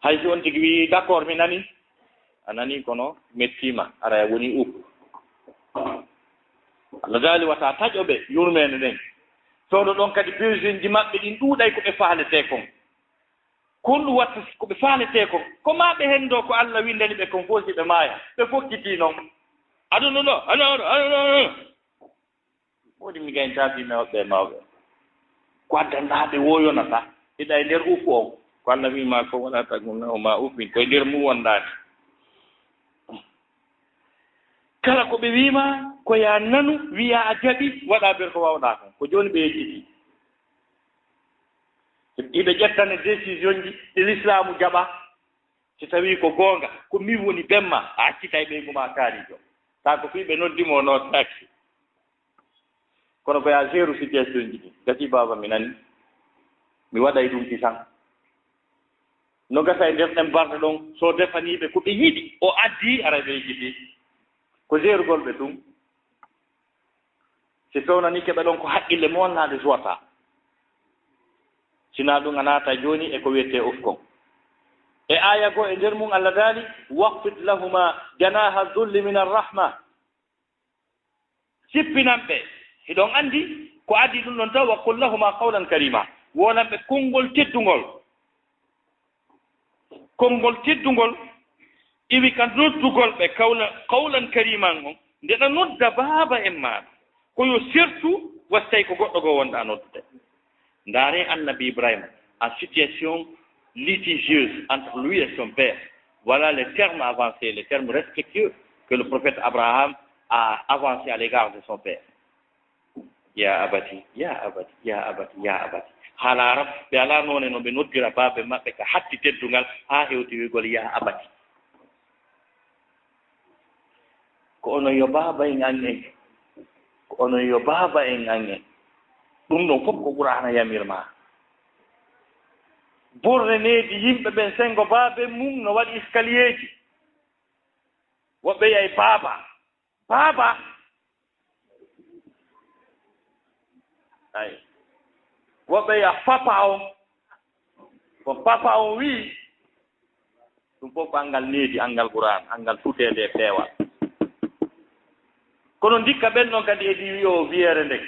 Hay si on tigi wii, "D'accord, mi nani," a nani, kono mettiima, ara woni uf. Allah daali wata taƴo ɓe yurmeende nden. Fewndo ɗon kadi besoin ji maɓɓe ɗin ɗuuɗay ko ɓe faaletee kon. Kon ɗum watta ko ɓe faaletee kon. Ko maa ɓe henndoo ko Allah winndani ɓe kon fof si ɓe maaya. Ɓe fokkitii non. Aduna ɗo, aduna ɗo, aduna ɗo. Woodi mi gayntaa fii mawɓe e mawɓe. Ko addanɗaa ɓe woyonata. Hiɗa e nder ufu on. Ko Allah wi'i ma ko wala taqul lahuma uffin. Ko e nder mum wonɗaani. Kala ko ɓe wi'i ma, ko yaa nanu, wi'aa a jaɓi, waɗaa nder ko waawɗaa kon. Ko jooni ɓe yejjiti. Hiɓe ƴettane décision ji ɗi lislaamu jaɓa. Si tawii ko goonga, ko min woni ben ma, a accitay ɓeygu ma kaarijo. Taa ko fii ɓe noddi mo nootaaki. Kono ko yaa geru situation ji ɗin. Gasi baaba mi nani. Mi waɗay ɗum kisan. No gasa e nder ɗen barɗe ɗon, so defanii ɓe ko ɓe yiɗi, o addi, aray ɓe yejjiti. Ko gerugol ɓe tun. Si fewnanike ɓe ɗon ko haqqille mo wonnaade suwata. Sinaa ɗum a naata jooni e ko wiyetee uf kon. E aaya goo e nder mum Allah daali, "Waqfid lahuma janaha dhulli min arrahma." Sippinan ɓe. Hiɗon anndi ko adii ɗum ɗon taw, "Wa qul lahuma qawlan karima." Woonan ɓe konngol teddungol. Konngol teddungol iwi ka noddugol ɓe kawla-, qawlan kariman on. Nde ɗa nodda baaba en maaɗa, ko yo sertu, wattay ko goɗɗo goo wonɗa noddude. Ndaaree Annabi Ibrahima, en situation litigieuse entre lui et son père. Voilà les termes avancés, les termes respectueux que le prophète Abraham a avancé à l'égard de son père. Ya abati, ya abati, ya abati, ya abati. Haala Arab, ɓe alaa noone no ɓe noddira baabe maɓɓe ka hatti teddungal haa hewti wi'ugol ya abati. Ko onon yo baaba en an en. Ko onon yo baaba en an en. Ɗum ɗon fof ko Qur'aana yamir ma. Borre needi yimɓe ɓen, senngo baabe mum no waɗi escalierji. Woɓɓe yay baaba. Baaba. Ay. Woɓɓe ya papa on. Ko papa on wi'i, ɗum fof ko anngal needi, anngal Qur'aan, anngal futeede e peewal. Kono ndikka ɓen ɗon kadi e ɗi wi'o wiyeere nden.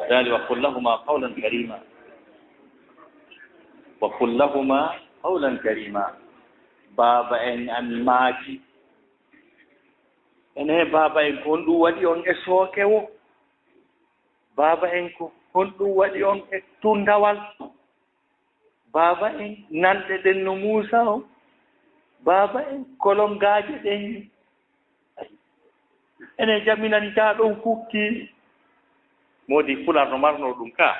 Daali, "Wa qul lahuma qawlan karima." "Wa qul lahuma qawlan karima." Baaba en an maaki. Ene baaba en, ko honɗum waɗi on e sooke wo? Baaba en, ko honɗum waɗi on e tundawal? Baaba en, nanɗe ɗen no Muusa o. Baaba en, kolongaaje ɗen. Ene jaminani taa ɗon fukki. Moodi Pulaar no marno ɗum ka.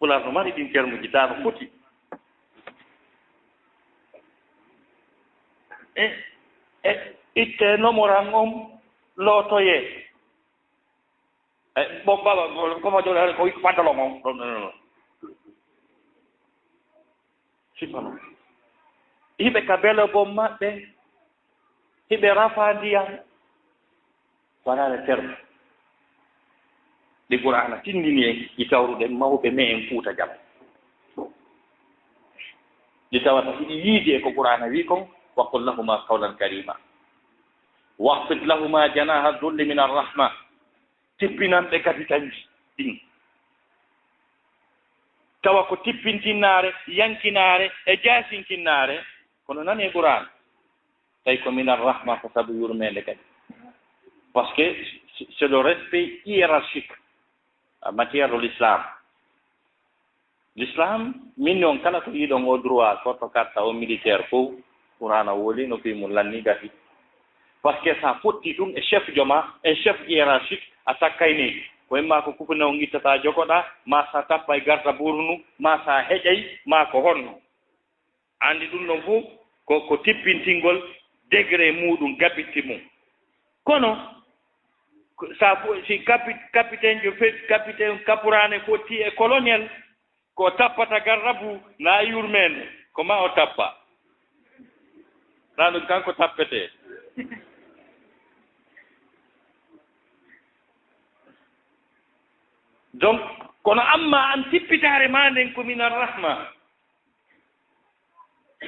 Pulaar no mari ɗin termuji taa no foti. E, e, itte nomoran on lootoyee. E, bon, baba, ko, ko mo jooɗi, ko pantalon on, ɗon, ɗon, ɗon. Sippa non. Hiɓe ka bele bon maɓɓe, hiɓe rafa ndiyam. Walaare terme. Ɗi Qur'aana tindini en, ɗi tawruɗen mawɓe me'en Fuuta Jaloo. Ɗi tawata hiɗi yiidi e ko Qur'aana wi'i kon, "Wa qul lahuma qawlan karima. Wahfid lahuma janaha dhulli min arrahma." Tippinan ɓe kapitanji ɗin. Tawa ko tippintinnaare, yankinaare, e jaasinkinnaare, kono nani e Qur'aan. Tawi ko minan rahma, ko sabu yurmeende kadi. Parce que c'est le respect hiérarchique en matière de l'islam. L'islam, min non kala ko yiɗon o droit, korto karta o militaire fof, Qur'aana woli no fii mum lanni gasi. Parce que sa fotti ɗum e chef joma, e chef hiérarchique, a sakkayni. Ko imma ko kupuna on ittata jogoɗa, ma sa tappa e garta burnu, ma sa heƴay, ma ko honno. Andi ɗum ɗon fof ko, ko tippintingol degré muɗum, gabitti mum. Kono, ko, sa fo-, si kapi-, capitaine jo fe-, capitaine kapuraane fotti e colonel, ko tappata garrabu na yurmeende, ko ma o tappa. Na ɗum kanko tappete. Donc, kono amma an tippitaare ma nden ko minan rahma.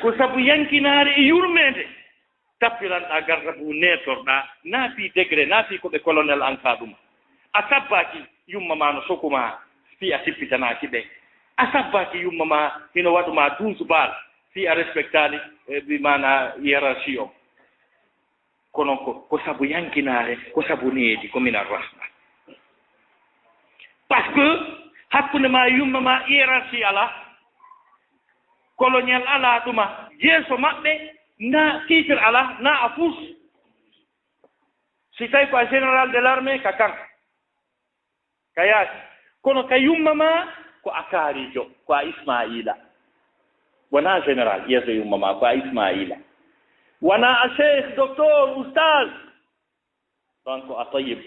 Ko sabu yankinaare e yurmeende, tappiranɗaa gardabu, neetorɗaa, naa fii degré, naa fii ko ɓe colonel an kaa ɗum. A sabbaaki yumma maa no soku maa, fii a tippitanaaki ɓe. A sabbaaki yumma maa hino waɗu maa douze bal, Si a respectaali, eh, bi maana hiérarchie on. Kono ko, ko sabu yankinaare, ko sabu needi, ko min arrahma. Parce que hakkunde ma e yumma ma hiérarchie alaa, colonel alaa ɗuma, yeeso maɓɓe na titre alaa, na a fus. Si tawi ko a général de l'armée, ka kan. Ka yaasi. Kono ka yumma ma, ko a kaarijo, ko a Ismaila. Wona général, yeeso yumma ma, ko a Ismaila. Wona a cheikh, docteur, oustaz. Ɗon ko a tayyib.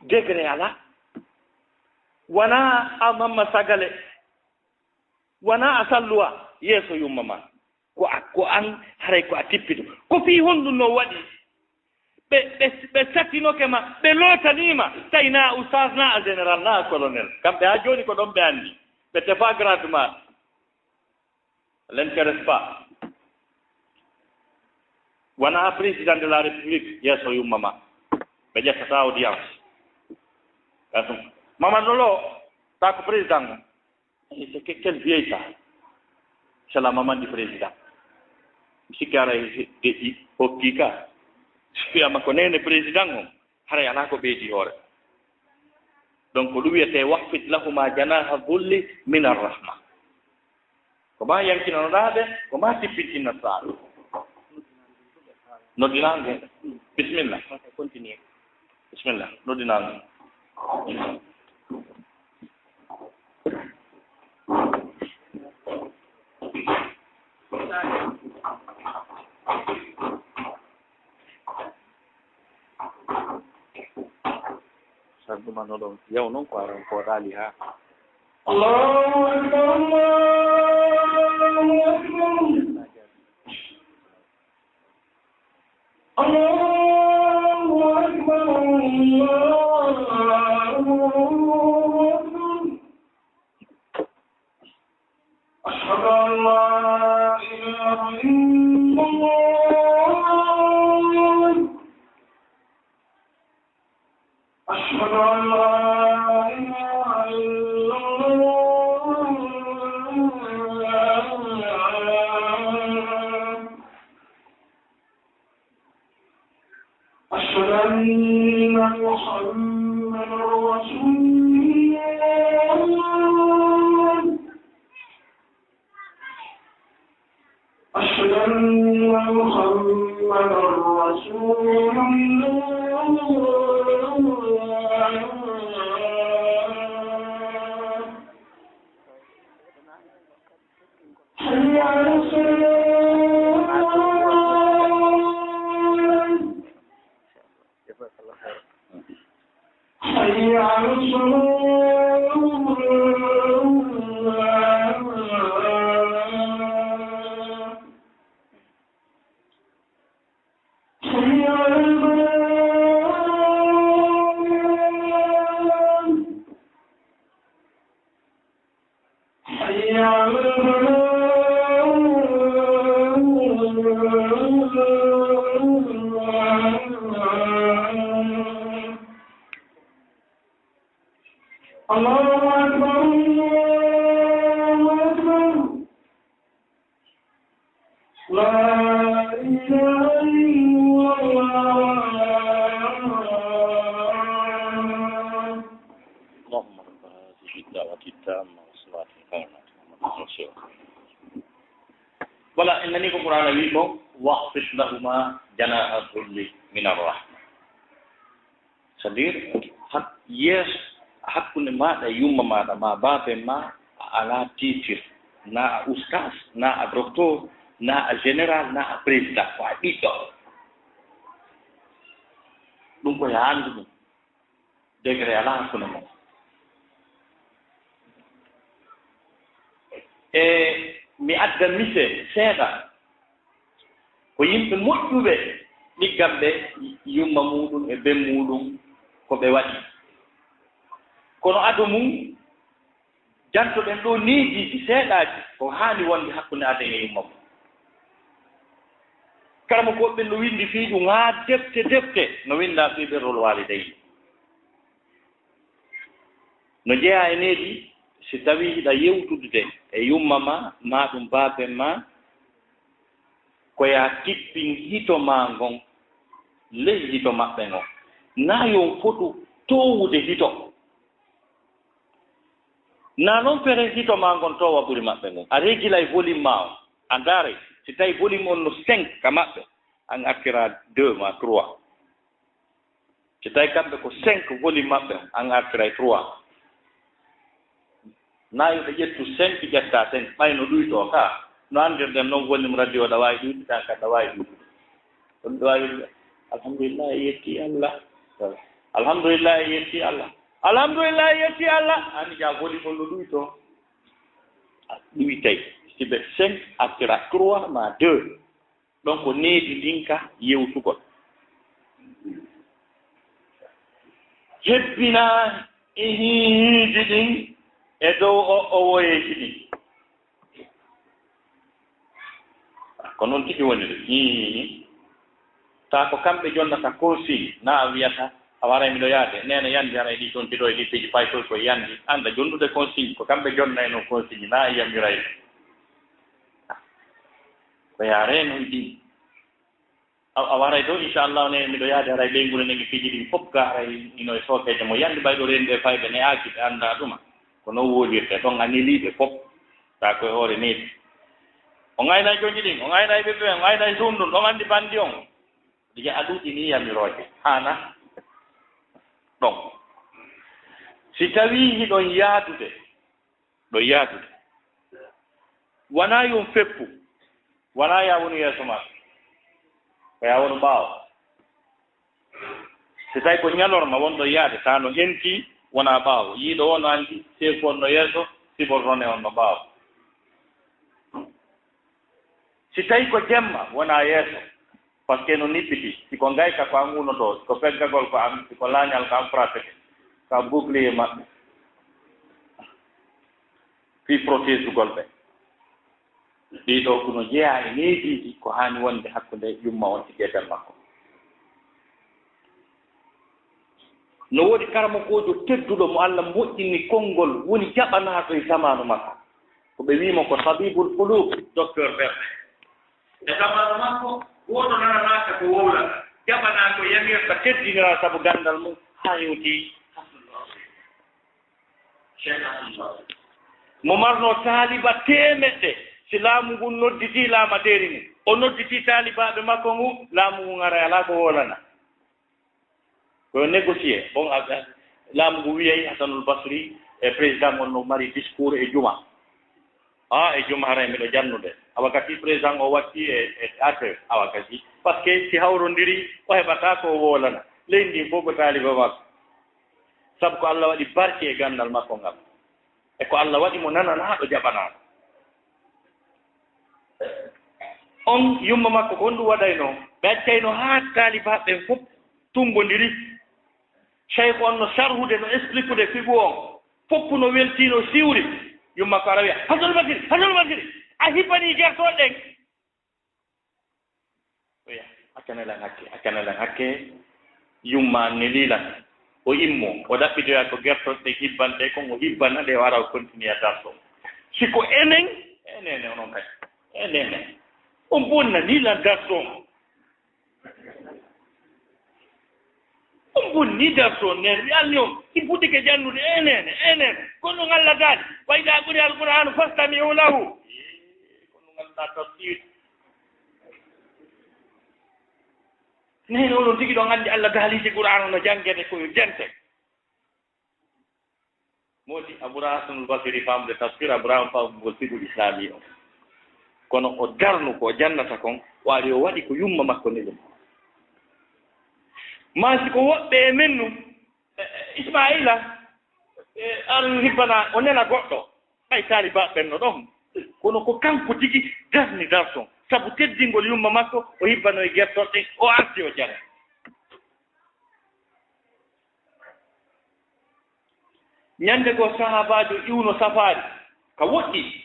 Degré alaa. Wona a mamma sagale. Wona a salluwa yeeso yumma ma. Ko a, ko an, haray ko a tippiɗo. Ko fii honɗum no waɗi? Ɓe, ɓe, ɓe sattinoke ma, ɓe lootanii ma, tawi na a oustaz, na a général, na a colonel. Kamɓe haa jooni ko ɗon ɓe anndi. Ɓe tefa grade ma. L'intéresse pas. Wona président de la république, yeeso yumma ma. Ɓe ƴettata audience. Gasum. Mamadou Lo, ta ko président. Et c'est que, quel vieil ça? C'est la maman du président. Mi sikki ara e deƴƴi, hokki ka. Fiyama ko nene président on, haray alaa ko ɓeydi hoore. Donc, ko ɗum wiyetee, "Wahfid lahuma janaha dhulli min arrahma." Ko ma yankinanoɗaa ɓe, ko ma tippintinnoɗaa ɓe. Noddinaango. Bismillah. Continue. Bismillah. Noddinaango. Sabu ɗum, an oɗon yaw noon ko aran ko ɗaali haa. Allahu akbar, Allahu akbar. Allahu akbar, Allahu akbar. أشهد أن لا إله إلا الله. أشهد أن لا إله إلا الله. أشهد أن محمدا رسول الله. أشهد أن محمدا رسول الله. حي على الصلاة. حي على الصلاة. حي على الفلاح. حي على الفلاح. الله أكبر، الله أكبر. لا إله إلا الله. اللهم رب هذه الدعوة التامة والصلاة القائمة محمد رسول الله. Wala, en nani ko Qur'aana wi ko, "Wahfid lahuma janaha dhulli min arrahma." C'est-à-dire, hak-, yeeso, hakkunde maaɗa e yumma maaɗa, ma baaben ma, a alaa tiitir, na a ustaas, na a doktor, na a général, na a président, ko a ɓiɗɗo. Ɗum ko yo a anndu ɗum. Degré alaa hakkunde mon. E mi adda mise seeɗa. Ko yimɓe moƴƴuɓe, ɗigganɓe yumma muuɗum e ben muuɗum ko ɓe waɗi. Kono ado mum, jantoɗen ɗo neediiji seeɗaaji ko haani wonde hakkunde aden e yumma mum. Karamokooɓe ɓen no winndi fii ɗum haa defte defte no winndaa fii birrul waalidayni. No jeyaa e needi Si tawii hiɗa yewtude e yumma ma, maa ɗum baaben ma, ko yaa tippin hito maa ngon ley hito maɓɓe ngon. Naa yo on fotu toowude hito. Naa non fere hito maa ngon toowa ɓuri maɓɓe ngon. A regilay volume maa on. A ndaaray, si tawii volume on no cinq ka maɓɓe, an artira deux maa trois. Si tawii kamɓe ko cinq volume maɓɓe, an artiray trois. Naa yo ɓe ƴettu cinq, ƴetta cinq, ɓay no ɗuytoo ka. No anndirɗen non volume radio ɗa waawi ɗuytude, an kadi ɗa waawi ɗuytude. Ɗum ɗo waawi ɗuytude. Alhamdulillah, yetti Allah. Alhamdulillah, yetti Allah. Alhamdulillah, yetti Allah. Ani ja volume on no ɗuytoo. A ɗuytay. Si ɓe cinq artira trois maa deux. Ɗon ko needi ndin ka yewtugol. Hebbinaa e hiihiiji ɗin e dow o, o woyeeji ɗin. Ko noon tigi woni de. Hiihiiji. Taa ko kamɓe jonnata consigne, naa a wiyata, a waray miɗo yaade, neene yandi haray ɗi tontito e ɗi piiji paytol koye yandi. Annda jonndude consigne, ko kamɓe jonnayno consigne, naa a yamiray. Ko yaa reenoy ɗin. A, a waray ɗo, inchallah, ne miɗo yaade haray ɓeynguure nde mi fiji ɗin fof, ga haray ino e sookeeje mo yandi ɓayɗo reenude e fayɓe ne aaki ɓe annda ɗuma. Ko noon wowlirte, ɗon a neliiɓe fof, taa ko e hoore needi. O ŋaynay joñi ɗin, o ŋaynay ɓiɓɓe ɓen, o ŋaynay suundun, ɗon anndi banndi on. Ɗi a ɗuɗɗini yamirooje, haana ɗon. Si tawii hiɗon yaadude, ɗo yaadude. Wanaa yo on feppu, wanaa yaa wonu yeeso maa, ko yaa wonu ɓaawo. Si tawii ko ñalorma wonɗo yaade, taa no henti, wonaa ɓaawo. Yiiɗo woo no anndi, seeku on no yeeso, siborrone on no ɓaawo. Si tawii ko jemma, wonaa yeeso. Par ce que no niɓɓiti, si ko ngayka ko an wunotoo, si ko peggagol ko an, si ko laañal ko an frappete, ko an bouclier maɓɓe, fii protégugol ɓe. Ɗii ɗoo ko no jeyaa e neediiji ko haani wonde hakkunde yumma on e geetel makko. No woodi karamokoojo tedduɗo mo Alla moƴƴini konngol, woni jaɓanaaɗo e zamaanu makko. Ko ɓe wi'i mo ko tabibul qulub, docteur ɓerɗe. E zamaanu makko, gooto nananaaka ko wowlata, jaɓanaa ko yamirta, teddiniraa sabu ganndal mum, haa hewti Hasanul Basri. Cheikh Hasanul Basri. Mo marnoo taaliba teemeɗɗe, si laamu ngun nodditii laamateeri ngun, o nodditii taalibaaɓe makko ngun, laamu ngun aray alaa ko wowlana. Ko yo négocier. Bon, a, a, laamu ngu wiyay Hasanul Basri e président on no mari discours e juma. Ah, e juma haray miɗo jannude. Awa kadi président o watti e, e acteur. Awa kadi. Par ce que si hawrondiri, o heɓata ko o wolana. Leydi ndin fof ko taalibe makko. Sabu ko Allah waɗi barke e ganndal makko ngal. E ko Allah waɗi mo nananaaɗo, jaɓanaaɗo. On yumma makko ko honɗum waɗayno? Ɓe accayno haa taalibaaɓe ɓen fof tumbondiri. Cheikh on no sarhude, no expliquede figu on. Fof no weltii, no siwri. Yumma ko ara wiya, "Hasanul Basiri, Hasanul Basiri, a hibbanii gertooɗe ɗen?" Oya, accana lan hakke, accana lan hakke. Yumma an nelii lan. O immo, o ɗaɓɓitoya ko gertooɗe ɗe hibbanɗe kon, o hibbana ɗe, o ara o continue darso. Si ko enen, enene onon kadi. Enene. On bonnanii lan darso on. On bonnii darso on, neen mi alni on. Si fuɗɗike jannude, enene, enene. Kono ɗum Allah daali. Wa idaa quri'a al-Qur'aanu fastami'u lahu. Kono ɗum Allah tafsir. Nehno onon tigi ɗon anndi Allah daaliiji Qur'aana no janngede ko yo jente. Moodi Abou Hasanul Basiri faamude tafsir, Abou Rahman faamugol fiqhul islami o. Kono o darnu ko o jannata kon, o ari o waɗi ko yumma makko neli mo. Maa si ko woɓɓe e men nun, e, e, Ismaila, e, ar hibbana, o nela goɗɗo. Ɓay taalibaaɓe ɓen no ɗon. Kono ko kanko tigi darni darson. Sabu teddingol yumma makko, o hibbano e gertoɗe, o arti o jara. Ñande goo, sahaabaajo iwno safaari, ka woɗɗi.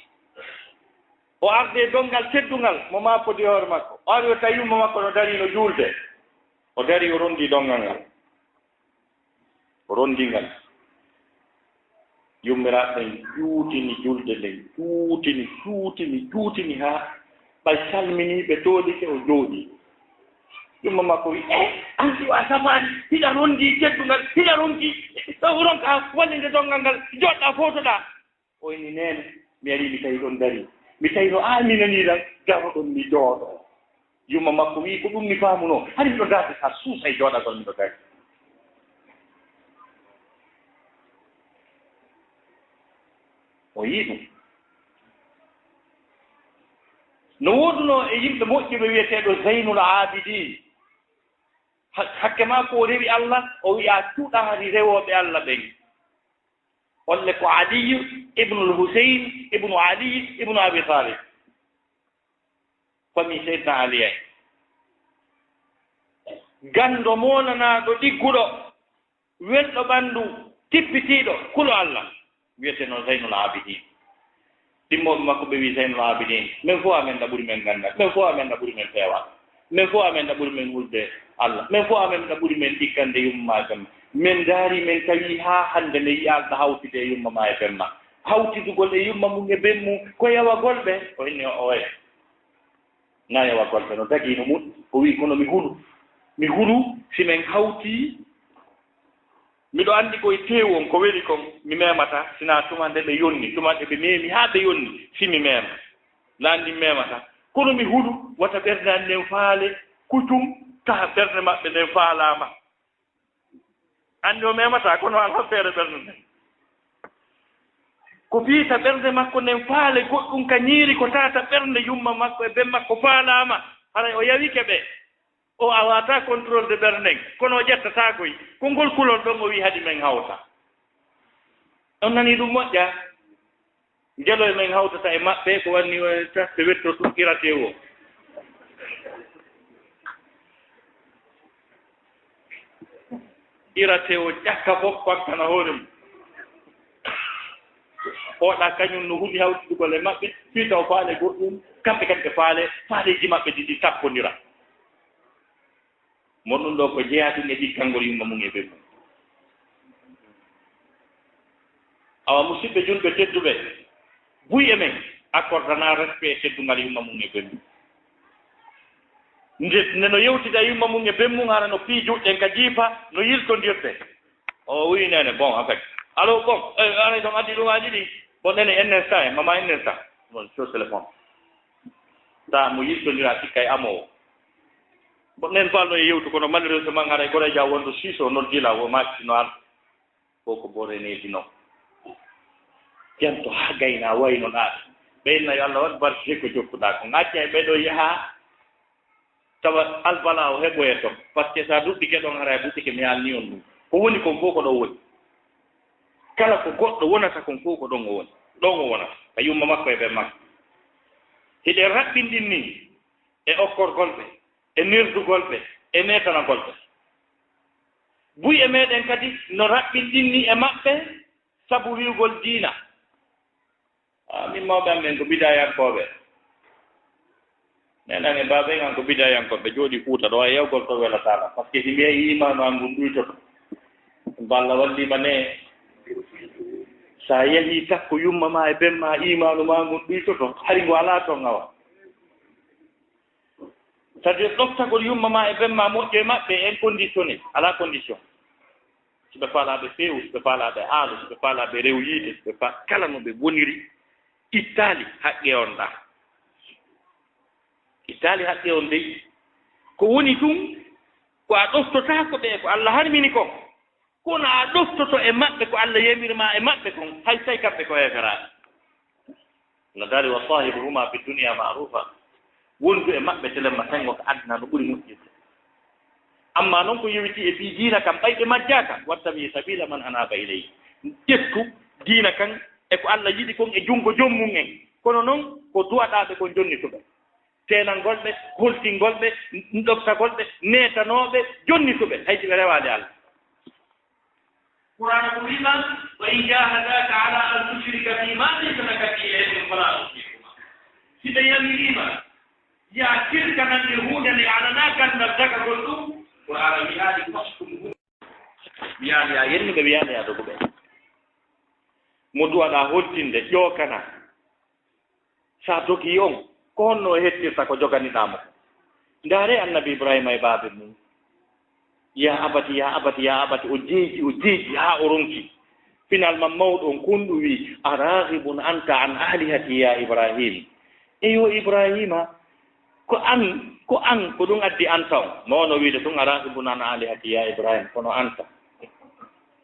O arde e donngal teddungal, mo maapodi e hoore makko. O ari, o tawi yumma makko no darii no juulde. O darii, o ronndii donngal ngal. O ronndii ngal. Yummiraaɓe ɓen juutini julde nden, juutini, juutini, juutini haa ɓay salminii ɓe, toolike, o jooɗii. Yumma makko wi'i, "Eh, an si a safaani, hiɗa ronki teddungal, hiɗa ronki, ronka wallinde donngal ngal, jooɗɗaa footoɗaa." O inni, "Neene, mi arii, mi tawi ɗon darii. Mi tawi no Aamina nii lan, daroɗon mi jooɗoo." Yumma makko wi'i, "Ko ɗum mi faamunoo. Hari miɗo darde haa suusa e jooɗagol miɗo dari." O yi'i ɗum. No woodunoo e yimɓe moƴƴuɓe wi'eteeɗo Zaynul Aabidiin. Ha-, hakke maa ko o rewi Allah, o wi'a cuɗaari rewooɓe Allah ɓen. Olle ko Aliyu ibnul Huseyn ibnu Ali ibnu Abi Talib. Famii Seydina Ali en. Ganndo moonanaaɗo ɗigguɗo, welɗo ɓanndu, tippitiiɗo, kulo Allah. Wiyetee noon Zaynul Aabidiin. Ɗimmooɓe makko ɓe wi'i Zaynul Aabidiin, men fof amen ɗa ɓuri men ganndal, men fof amen ɗa ɓuri men peewal, men fof amen ɗa ɓuri men hulde Allah, men fof amen ɗa ɓuri men ɗiggande yumma maa e bemma. Men ndaari, men tawi haa hannde nde yi'aali ɗa hawtide e yumma maa e bemma. Hawtidugol e yumma mum e bemmum ko yawagol ɓe? O inni o oye. Na yawagol ɓe no dagii no moƴƴi. O wi'i, "Kono mi hulu. Mi hulu si men hawtii. Miɗo anndi ko e teewu on ko weli kon, mi meemataa, sinaa tuma nde ɓe yonni, tuma nde ɓe meemi haa ɓe yonni, si mi meema. Na anndi mi meemataa. Kono mi hulu, wata ɓernde an nden faale, kucum, taha ɓernde maɓɓe nden faalaama." Anndi o meemataa, kono alaa feere ɓernde nden. Ko fii ta ɓernde makko nden faale goɗɗum ka ñiiri, ko tata ɓernde yumma makko e ben makko faalaama, haray o yawike ɓe. O awataa contrôle de ɓernde nden, kono o ƴettataa koy. Ko ngol kulol ɗon o wi'i haɗi men hawta. On nanii ɗum moƴƴaa? Ngelo e men hawtata e maɓɓe ko wanni o e taste wetto ɗum iratee o. Iratee o ƴakka fof pakkana hoore mum. Oɗa kañum no huɗi hawtidugol e maɓɓe, fii taw faale goɗɗum, kamɓe kadi ɓe faale, faaleeji maɓɓe ɗi ɗi takkondira. Mo ɗum ɗo ko jeyaa ɗum e ɗiggangol yumma mum e ben mum. Awa, musidɓe julɓe tedduɓe, buy e men accordana respect e teddungal yumma mum e ben mum. Nde, nde no yewtida yumma mum e ben mum, hara no fii juuɗe ɗen ka jiifa, no yiltondirde. O wi'i, "Neene, bon, en fait, allo, bon, eh, aray ɗon addi ɗum aji ɗi, bon, nene, en instant, eh, maman, en instant." Bon, sur téléphone. Taa mo yiltondira sikka e amoo. Bon, nen falno e yewtu, kono malheureusement haray goreejo a wonɗo siiso noddila, wo maaki no an. Ko ko bore needi non. Janto haa gayna wayno ɗaa. Ɓe inna yo Allah waɗ barke ko jokkuɗaa kon. Acca e ɓe ɗo yaha tawa albala o heɓoye ton. Parce que sa duɗɗike ɗon haray duɗɗike mi alni on ɗum. Ko woni kon fof ko ɗo woni. Kala ko goɗɗo wonata kon fof ko ɗon o woni. Ɗon o wonata. Ka yumma makko e ɓe makko. Hiɗe raɓɓinɗin ni e okkorgol ɓe, e nirdugol ɓe, e netanagol ɓe. Buy e meɗen kadi no raɓɓinɗinni e maɓɓe sabu wi'ugol diina. Ah, min mawɓe am ɓen ko bidayankooɓe. Nenan e baaba en an ko bidayankooɓe, ɓe jooɗi Fuuta ɗo, e yewgol to welataano. Parce que si mbi'ay imaanu an ngun ɗuytoto, Balla walliima ne, sa yahii takko yumma ma e ben ma, imaanu ma ngun ɗuytoto, hari ngu alaa ton awa. C'est-à-dire, ɗoftagol yumma ma e ben ma moƴƴo e maɓɓe, en conditionné, alaa condition. Si ɓe faalaa ɓe feewu, si ɓe faalaa ɓe haalo, si ɓe faalaa ɓe rew yiite, si ɓe fa-, kala no ɓe woniri, ittaali haqqe on ɗaa. Ittaali haqqe on dey. Ko woni tun, ko a ɗoftotaako ɓe ko Alla harmini kon. Kono a ɗoftoto e maɓɓe ko Alla yamiri ma e maɓɓe kon, hay so tawi kamɓe ko heeferaaɓe. No daali, "Wa saahibuhuma fi dunya ma'rufa." Wondu e maɓɓe telemma tawi ko aduna no ɓuri moƴƴirde. Amma non ko yowiti e fii diina kan, ɓay ɓe majjaaka, "Wattabi sabila man anaba ilayya." Ƴettu diina kan e ko Alla yiɗi kon e junngo joom mum en. Kono non ko du'aɗaa ɓe kon jonnituɓe. Teenangol ɓe, holtingol ɓe, ɗoftagol ɓe, neetanooɓe, jonnituɓe, hay si ɓe rewaali Alla. Qur'aana ko wi'i ma, "Wa in jahadaka ala an tushrika bi ma laysa laka bihi ilmun fala tuti'huma." Si ɓe yamiriima, yaa sirkanande huunde nde a alanaa ganndal dagagol ɗum, Qur'aana wi'aali, "Fashkurli." Wi'aali yaa yennu ɓe, wi'aali yaa dogu ɓe. Mo duwaɗaa holtinde, ƴookana. Sa dogi on, ko honno o hettirta ko joganiɗaa mo? Ndaaree Annabi Ibraahiima e baabe mum. "Yaa abati, yaa abati, yaa abati," o jeeji, o jeeji haa o ronki. Finalement, mawɗo on kon ɗum wi'i, "Araghibun anta an alihati ya Ibrahim?" Eyo Ibraahiima, ko an, ko an, ko ɗum addi anta on. Mawno wi'ude tun, "Araghibun an alihati ya Ibrahim," kono anta.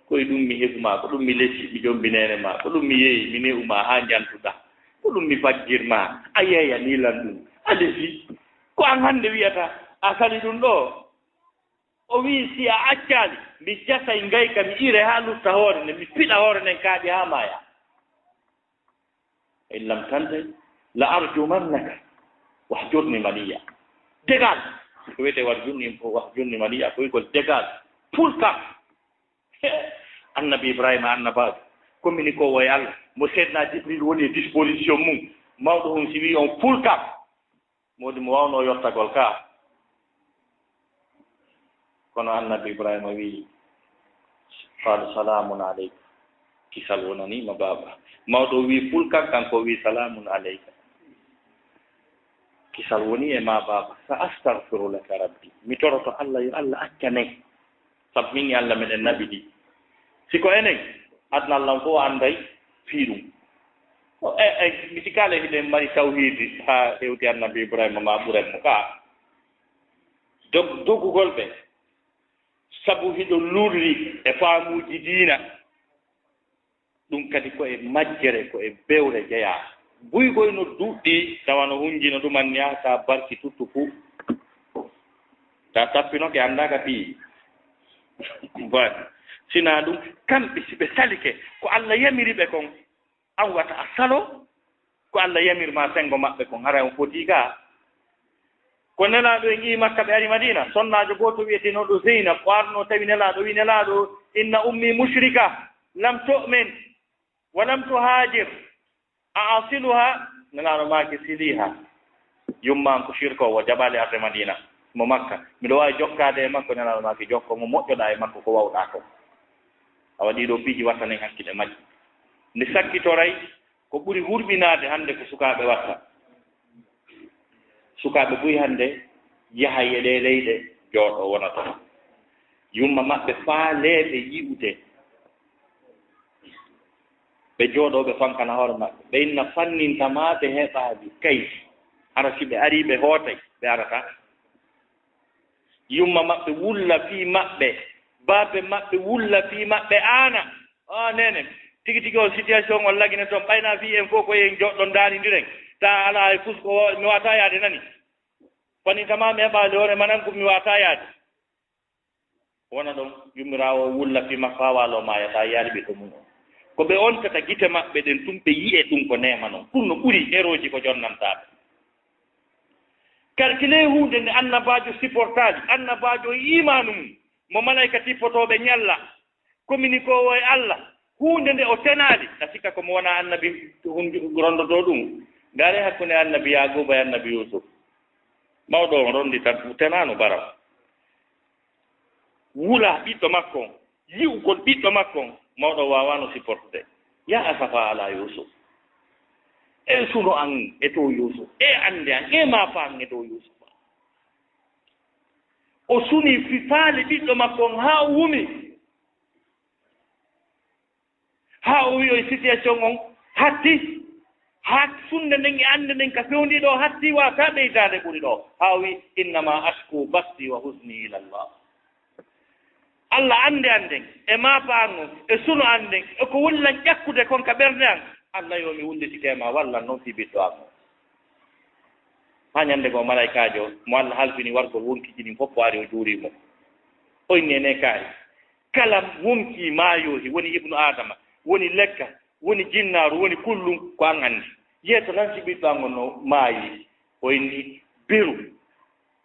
Ko e ɗum mi heɓu ma, ko ɗum mi lesi, mi jombi neene ma, ko ɗum mi yeeyi, mi ne'u ma haa njantuɗaa, ko ɗum mi fajjir ma, a yeeya ni lan ɗum, a lesi. Ko an hannde wi'ata, a sali ɗum ɗo? O wi'i, "Si a accaali, mi jasay ngayka, mi ire haa lutta hoore nden, mi piɗa hoore nden kaaƴe haa maaya. Fa in lam tantahi, la arjumannaka, wahjurni maliya." Dégage. Ko wiyetee wahjurni, wahjurni maliya, ko wi'ugol dégage. Pulka. Annabi Ibraahiima, annabaajo, communiqué o e Allah, mo Seydina Jibril woni e disposition mum. Mawɗo on si wi'i on, "Pulka." Moodi mo waawno yottagol ka. Kono Annabi Ibraahiima wi'i, qaala, "Salaamun aleyka." Kisal wonanii ma, baaba. Mawɗo wi'i, "Pulka," kanko wi'i, "Salaamun aleyka." Kisal woni e ma, baaba. "Sa astagfiru laka rabbi." Mi toroto Allah, yo Allah accane. Sabu min e Allah meɗen naɓidi. Si ko enen, aduna lan fof annday fii ɗum. Ko e, e, mi sikkaali hiɗen mari tawhiidi haa hewti Annabi Ibraahiima ma ɓuren mo ka. Dog-, dogugol ɓe. Sabu hiɗo lurri e faamuuji diina. Ɗum kadi ko e majjere, ko e bewre jeyaa. Buygoy no duɗɗi, tawa no hunjino ɗum anniya, ta barki tuttu fuu. Ta tappinoke, anndaa ka fii. Bon. Sinaa ɗum, kamɓe si ɓe salike, ko Allah yamiri ɓe kon, an wata a salo, ko Allah yamir ma senngo maɓɓe kon, haray on fotii ka. Ko Nelaaɗo en ƴi'i Makka, ɓe ari Madiina, sonnaajo gooto wi'etenooɗo Zeynab, o arno tawi Nelaaɗo, wi'i, "Nelaaɗo, inna ummi mushrika, lam tu'min, wa lam tuhaajir, a asiluha?" Nelaaɗo maaki, "Siliha." Yumma an ko shirkoowo, jaɓaali arde Madiina, mo Makka. Miɗo waawi jokkaade e makko? Nelaaɗo maaki, "Jokko mo, moƴƴoɗaa e makko ko waawɗaa kon." Awa ɗii ɗoo piiji wattanen hakkille majji. Nde sakkitoray, ko ɓuri hurɓinaade hannde ko sukaaɓe watta. Sukaaɓe buy hannde yahay e ɗee leyɗe, jooɗoo wona toon. Yumma maɓɓe faaleeɓe yi'ude. Ɓe jooɗoo ɓe fankana hoore maɓɓe. Ɓe inna fanninta maa ɓe heɓaali kay. Hara si ɓe arii ɓe hootay, ɓe arataa. Yumma maɓɓe wulla fii maɓɓe. Baabe maɓɓe wulla fii maɓɓe aana. "Ah, neene, tigi tigi on situation on lagine toon, ɓayna fii en fof ko en joɗɗon ndaanindiren. Ta alaa hay fus ko mi waawataa yaade nani. Fanninta maa mi heɓaali hoore manan ko mi waawataa yaade." Wona ɗon, yummiraawo wulla fii makko haa waalo maaya, ta yaali ɓe to mum on. Ko ɓe ontata gite maɓɓe ɗen tun, ɓe yi'e ɗum ko neema non. Ɗum no ɓuri erooji ko jonnantaa ɓe. Calculer huunde nde annabaajo supportaali, annabaajo e iimaanu mum, mo malaa'ika tippotooɓe ñalla, communiquoowo e Allah, huunde nde o tenaali, a sikka ko mo wonaa annabi hunde rondotoo ɗum. Ndaaree hakkunde annabi Yaaquuba e annabi Yuusuf. Mawɗo on rondi tan, tenaano baram. Wula ɓiɗɗo makko on, yi'ugol ɓiɗɗo makko on, mawɗo on waawaano supportude. Ya asafa ala Yuusuf. E suno an e to Yuusuf, e annde an, e maafa an e to Yuusuf. O suni fi-, faale ɓiɗɗo makko on haa o wumi. Haa o wi'oyi situation on hatti, haa sunde nden e annde nden ka fewndi ɗo hatti, waawataa ɓeydaade ɓuri ɗo. Haa o wi'i, "Innama ashku bathi wa huzni ila Allah." Allah annde an nden, e maafa an on, e suno an nden, e ko woni lan ƴakkude kon ka ɓernde an, Allah yo mi wullitike e ma, wallan non fii ɓiɗɗo an on. Haa ñannde goo, malaykaajo mo Allah halfini wargol wonkiji ɗin fof o ari, o juurii mo. O inni, "Ene kaari, kala wonki maayoohi, woni ibnu Aadama, woni leggal, woni jinnaaru, woni kullum, ko an anndi. Yeeso lan si ɓiɗɗo an on no maayi?" O inni, "Beru,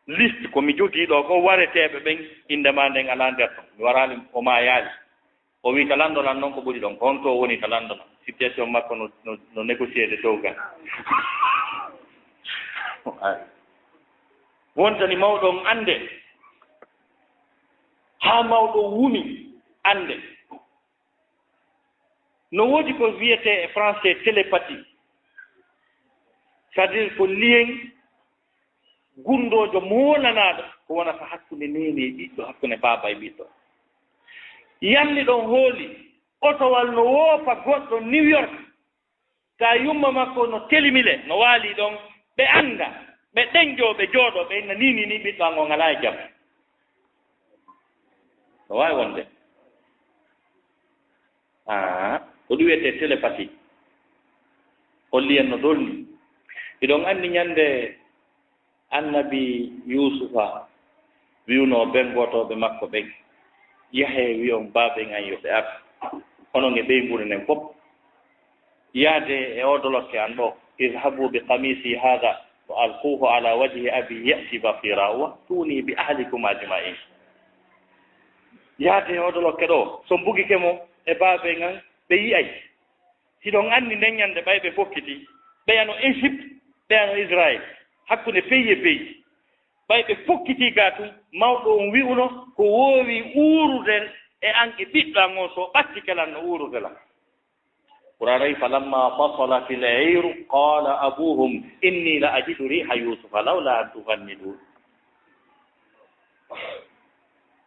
liste ko mi jogii ɗo, ko wareteeɓe ɓen, innde maa nden alaa nder ton. Mi waraali, o maayaali." O wi'i, "Ka lanndo lan non ko ɓuri ɗon." Ko honto o woni ka lanndo non? Situation makko no, no, no négocier de dow gaa. Wontani mawɗo on annde. Haa mawɗo wumi annde. No woodi ko wiyetee e français télépathie, c'est-à-dire ko lien gunndoojo moolanaaɗo ko wonata hakkunde neene e ɓiɗɗo, hakkunde baaba e ɓiɗɗo. Yalli ɗon hooli otowal no woopa goɗɗo New York, taa yumma makko no telimile, no waali ɗon, ɓe annda, ɓe ɗenƴoo, ɓe jooɗoo, ɓe inna nii, nii, nii, ɓiɗɗo an on alaa e jam. No waawi wonde. Aa, ko ɗum wiyetee télépathie. Holli en no dolni. Hiɗon anndi ñande Annabi Yuusufa wi'unoo ɓen gootooɓe makko ɓen, "Yahee wi'on baaben an yo ɓe ar, onon e ɓeynguure nden fof. Yaadee e oo dolokke an ɗoo, idhabu bi qamisi haadha wa alquhu ala wajhi abi ya'ti basira wa tuuni bi ahlikum ajma'in." Yaadee e oo dolokke ɗoo, so mbugike mo e baaben an, ɓe yi'ay. Hiɗon anndi nden ñande ɓay ɓe fokkiti, ɓeya no Égypte, ɓeya no Israël, hakkunde pays e pays. Ɓay ɓe fokkiti gaa tun, mawɗo on wi'uno, "Ko woowi uurude e an e ɓiɗɗo an on, so ɓattike lan no uurude lan." Qur'aana wi'i, "Falamma fasalat al-'ayru qala abuhum inni la ajidu riha Yusufa lawla an tufannidun."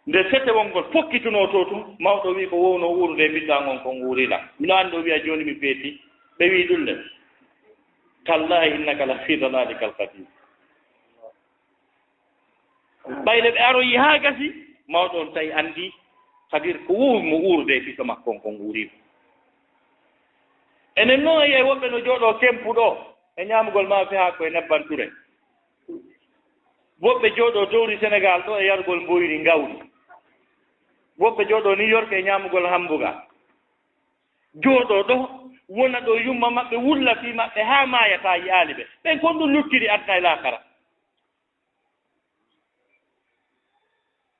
Nde sete wongol fokkitunoo to tun, mawɗo wi'i, "Ko wowno uurude e ɓiɗɗo an on kon uurila. Mino anndi o wi'a jooni mi feeti." Ɓe wi'i ɗum le, "Tallahi innaka la fi dalalikal qadim." Ɓayde ɓe aroyi haa gasi, mawɗo on tawi anndi, c'est-à-dire ko wowi mo uurude e ɓiɗɗo makko on kon uurima. Enen noon e woɓɓe no jooɗoo kempu ɗoo e ñaamugol maafe haako e nebban ture. Woɓɓe jooɗoo dowri Senegaal ɗoo e yarugol mboyri ngawri. Woɓɓe jooɗoo New York e ñaamugol hambuga. Jooɗoo ɗoo, wona ɗoo yumma maɓɓe, wulla fii maɓɓe haa maaya taa yi'aali ɓe. Ɓen kon ɗum luttiri aduna e laakara.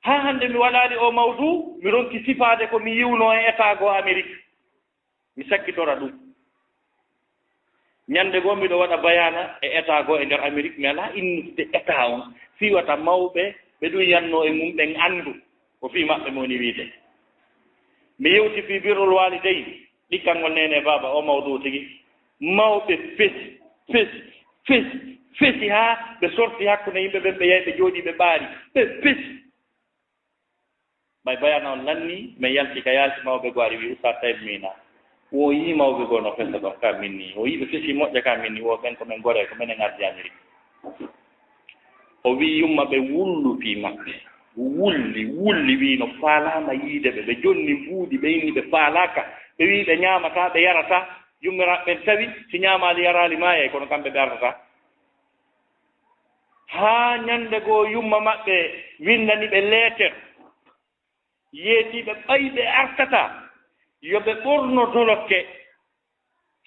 Haa hannde mi waɗaali oo mawduu, mi ronki sifaade ko mi yi'unoo e Etaa goo Amerik. Mi sakkitora ɗum. Ñande goo miɗo waɗa bayaana e Etaa goo e nder Amerik, mi alaa innitde Etaa on, fii wata mawɓe ɓe ɗum yannoo e mum ɓen anndu ko fii maɓɓe mi woni wiide. Mi yewti fii birrul waalidayni, ɗikkangol neene e baaba, oo mawduu tigi. Mawɓe fesi, fesi, fesi, fesi haa ɓe sorti hakkunde yimɓe ɓen, ɓe yahi ɓe jooɗii ɓe ɓaari, ɓe fesi. Ɓay bayaana on lannii, men yalti ka yaasi, mawɓe goo ari wi'i, "Ustaas, tawi miina." Wo yii mawɓe goo no fesa ɗon ka min nii. Wo yii ɓe fesi moƴƴa ka min nii. Wo ɓen ko men goree, ko menen ardi Amerik. O wi'i yumma ɓe wullu fii maɓɓe. Wulli, wulli, wi'i no faalaama yiide ɓe. Ɓe jonni mbuuɗi, ɓe inni ɓe faalaaka. Ɓe wi'i ɓe ñaamataa, ɓe yarataa. Yummiraaɓe ɓen tawi si ñaamaali yaraali maayay, kono kamɓe ɓe artataa. Haa ñande goo yumma maɓɓe winndani ɓe leeter, yeetiiɓe ɓay ɓe artataa, yo ɓe ɓorno dolokke,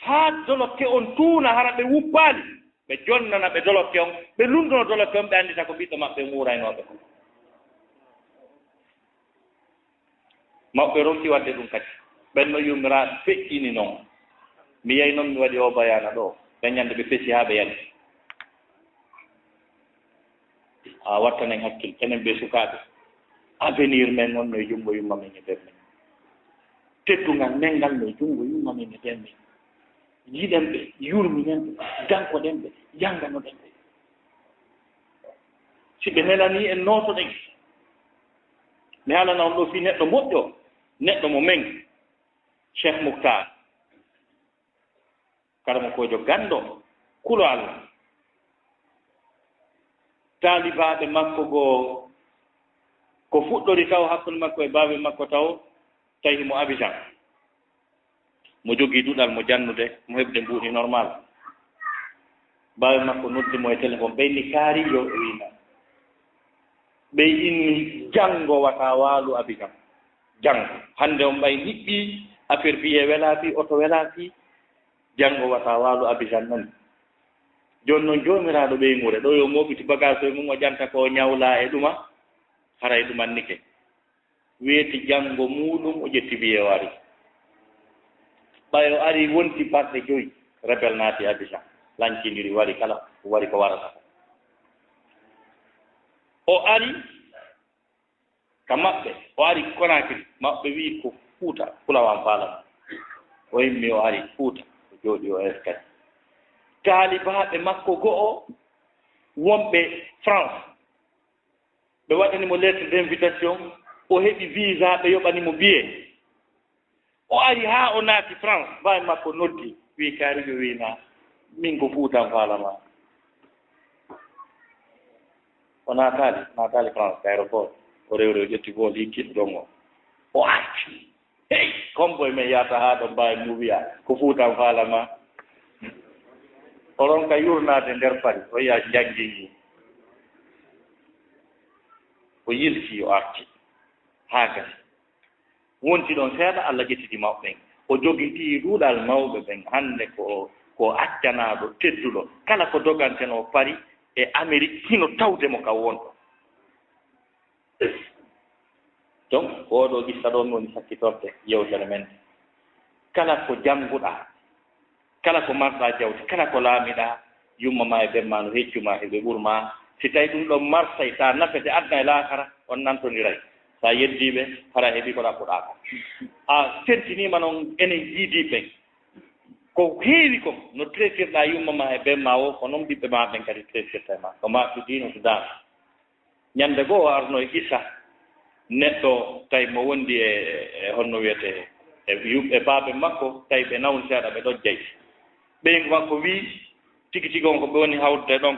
haa dolokke on tuuna hara ɓe wuppaali, ɓe jonnana ɓe dolokke on, ɓe lunndono dolokke on, ɓe anndita ko ɓiɗɗo maɓɓe muuraynooɓe. Mawɓe ronki waɗde ɗum kadi. Ɓen no yummiraaɓe feƴƴini non. Mi yehi non, mi waɗi oo bayaana ɗoo. Ɓen ñande ɓe fesi haa ɓe yalti. A wattanen hakkil, enen ɓe sukaaɓe. Avenir men on no e junngo yumma men e nder men. Teddungal men ngal no e junngo yumma men e nder men. Yiɗen ɓe, yurminen ɓe, dankoɗen ɓe, jannganoɗen ɓe. Si ɓe nelanii en, nootoɗen. Mi haalana on ɗoo fii neɗɗo moƴƴo, neɗɗo mo men, Cheikh Mukhtar, karamokoojo ganndo, kulo Allah. Taalibaaɓe makko goo, ko fuɗɗori taw hakkunde makko e baaba makko taw, tawi mo Abidjan. Mo jogii duɗal mo jannude, mo heɓde mbuuɗi normal. Baaba makko noddi mo e téléphone, ɓeyni kaarijo, o wi'i mo, ɓe inni janngo wata waalu Abidjan. Janngo. Hannde on ɓay hiɓɓii, affaire billet welaa fii, oto welaa fii. Janngo wata waalu Abidjan nani. Jooni non Joomiraaɗo ɓeynguure, ɗoo yo mooɓiti bagage e mum, o ƴanta ko o ñawla e ɗuma, haray ɗumannike. Weeti janngo muuɗum, o ƴetti billet, o ari. Ɓay o ari, wonti balɗe joyi, rebel naati Abidjan, lancindiri, wari kala, wari ko warata. O ari ka maɓɓe, o ari Conakry, maɓɓe wi'i ko Fuuta, Fulawaan faalamu. O immi, o ari Fuuta, o jooɗi o eskati. Taalibaaɓe makko go'o wonɓe France, ɓe waɗani mo lettre d'invitation, o heɓi visa, ɓe yoɓani mo billet. O ari haa o naati France, baay makko noddi, wii, "Kaarijo," wii, "Na min ko Fuutan faala ma." O naataali, o naataali France, aéroport. O rewri, o ƴetti vol, hikki ɗon o. O arti. Hey, kombo e men yahata haa ɗon, baay mum wiya, "Ko Fuutan faala ma." O ronka yurnaade nder Paris, o yiya njanngingi. O yilti, o arti. Haa gasi. Wonti ɗon seeɗa, Allah ƴettiti mawɓe ɓen. O jogitii ɗuuɗal mawɓe ɓen. Hannde ko, ko accanaaɗo, tedduɗo. Kala ko doganten o Paris e Amérique, hino tawde mo ka wonɗo. Donc, ko oɗo qissa ɗo mi woni sakkitorde yewtere men. Kala ko jannguɗaa, kala ko marɗaa jawdi, kala ko laamiɗaa, yumma ma e ben ma no heccu ma, heɓe ɓur ma. Si tawi ɗum ɗon marsay, ta nafete adna e laakara, on nantondiray. Sa yeddiiɓe, hara heɓi ko ɗaɓɓuɗaa ko. A fentiniima noon enen jiidiiɓe ɓen. Ko heewi kon, no tretirɗaa yumma ma e ben ma o, ko noon ɓiɓɓe ma ɓen kadi tretirta e ma. Ko ma to diino to daano. Ñande goo o arno e qissa neɗɗo tawi mo wondi e, e honno wiyetee, e yum-, e baaben makko, tawi ɓe nawni seeɗa, ɓe ɗojjay. Ɓeyngu makko wii, "Tigi tigi on ko ɓe woni hawrude ɗon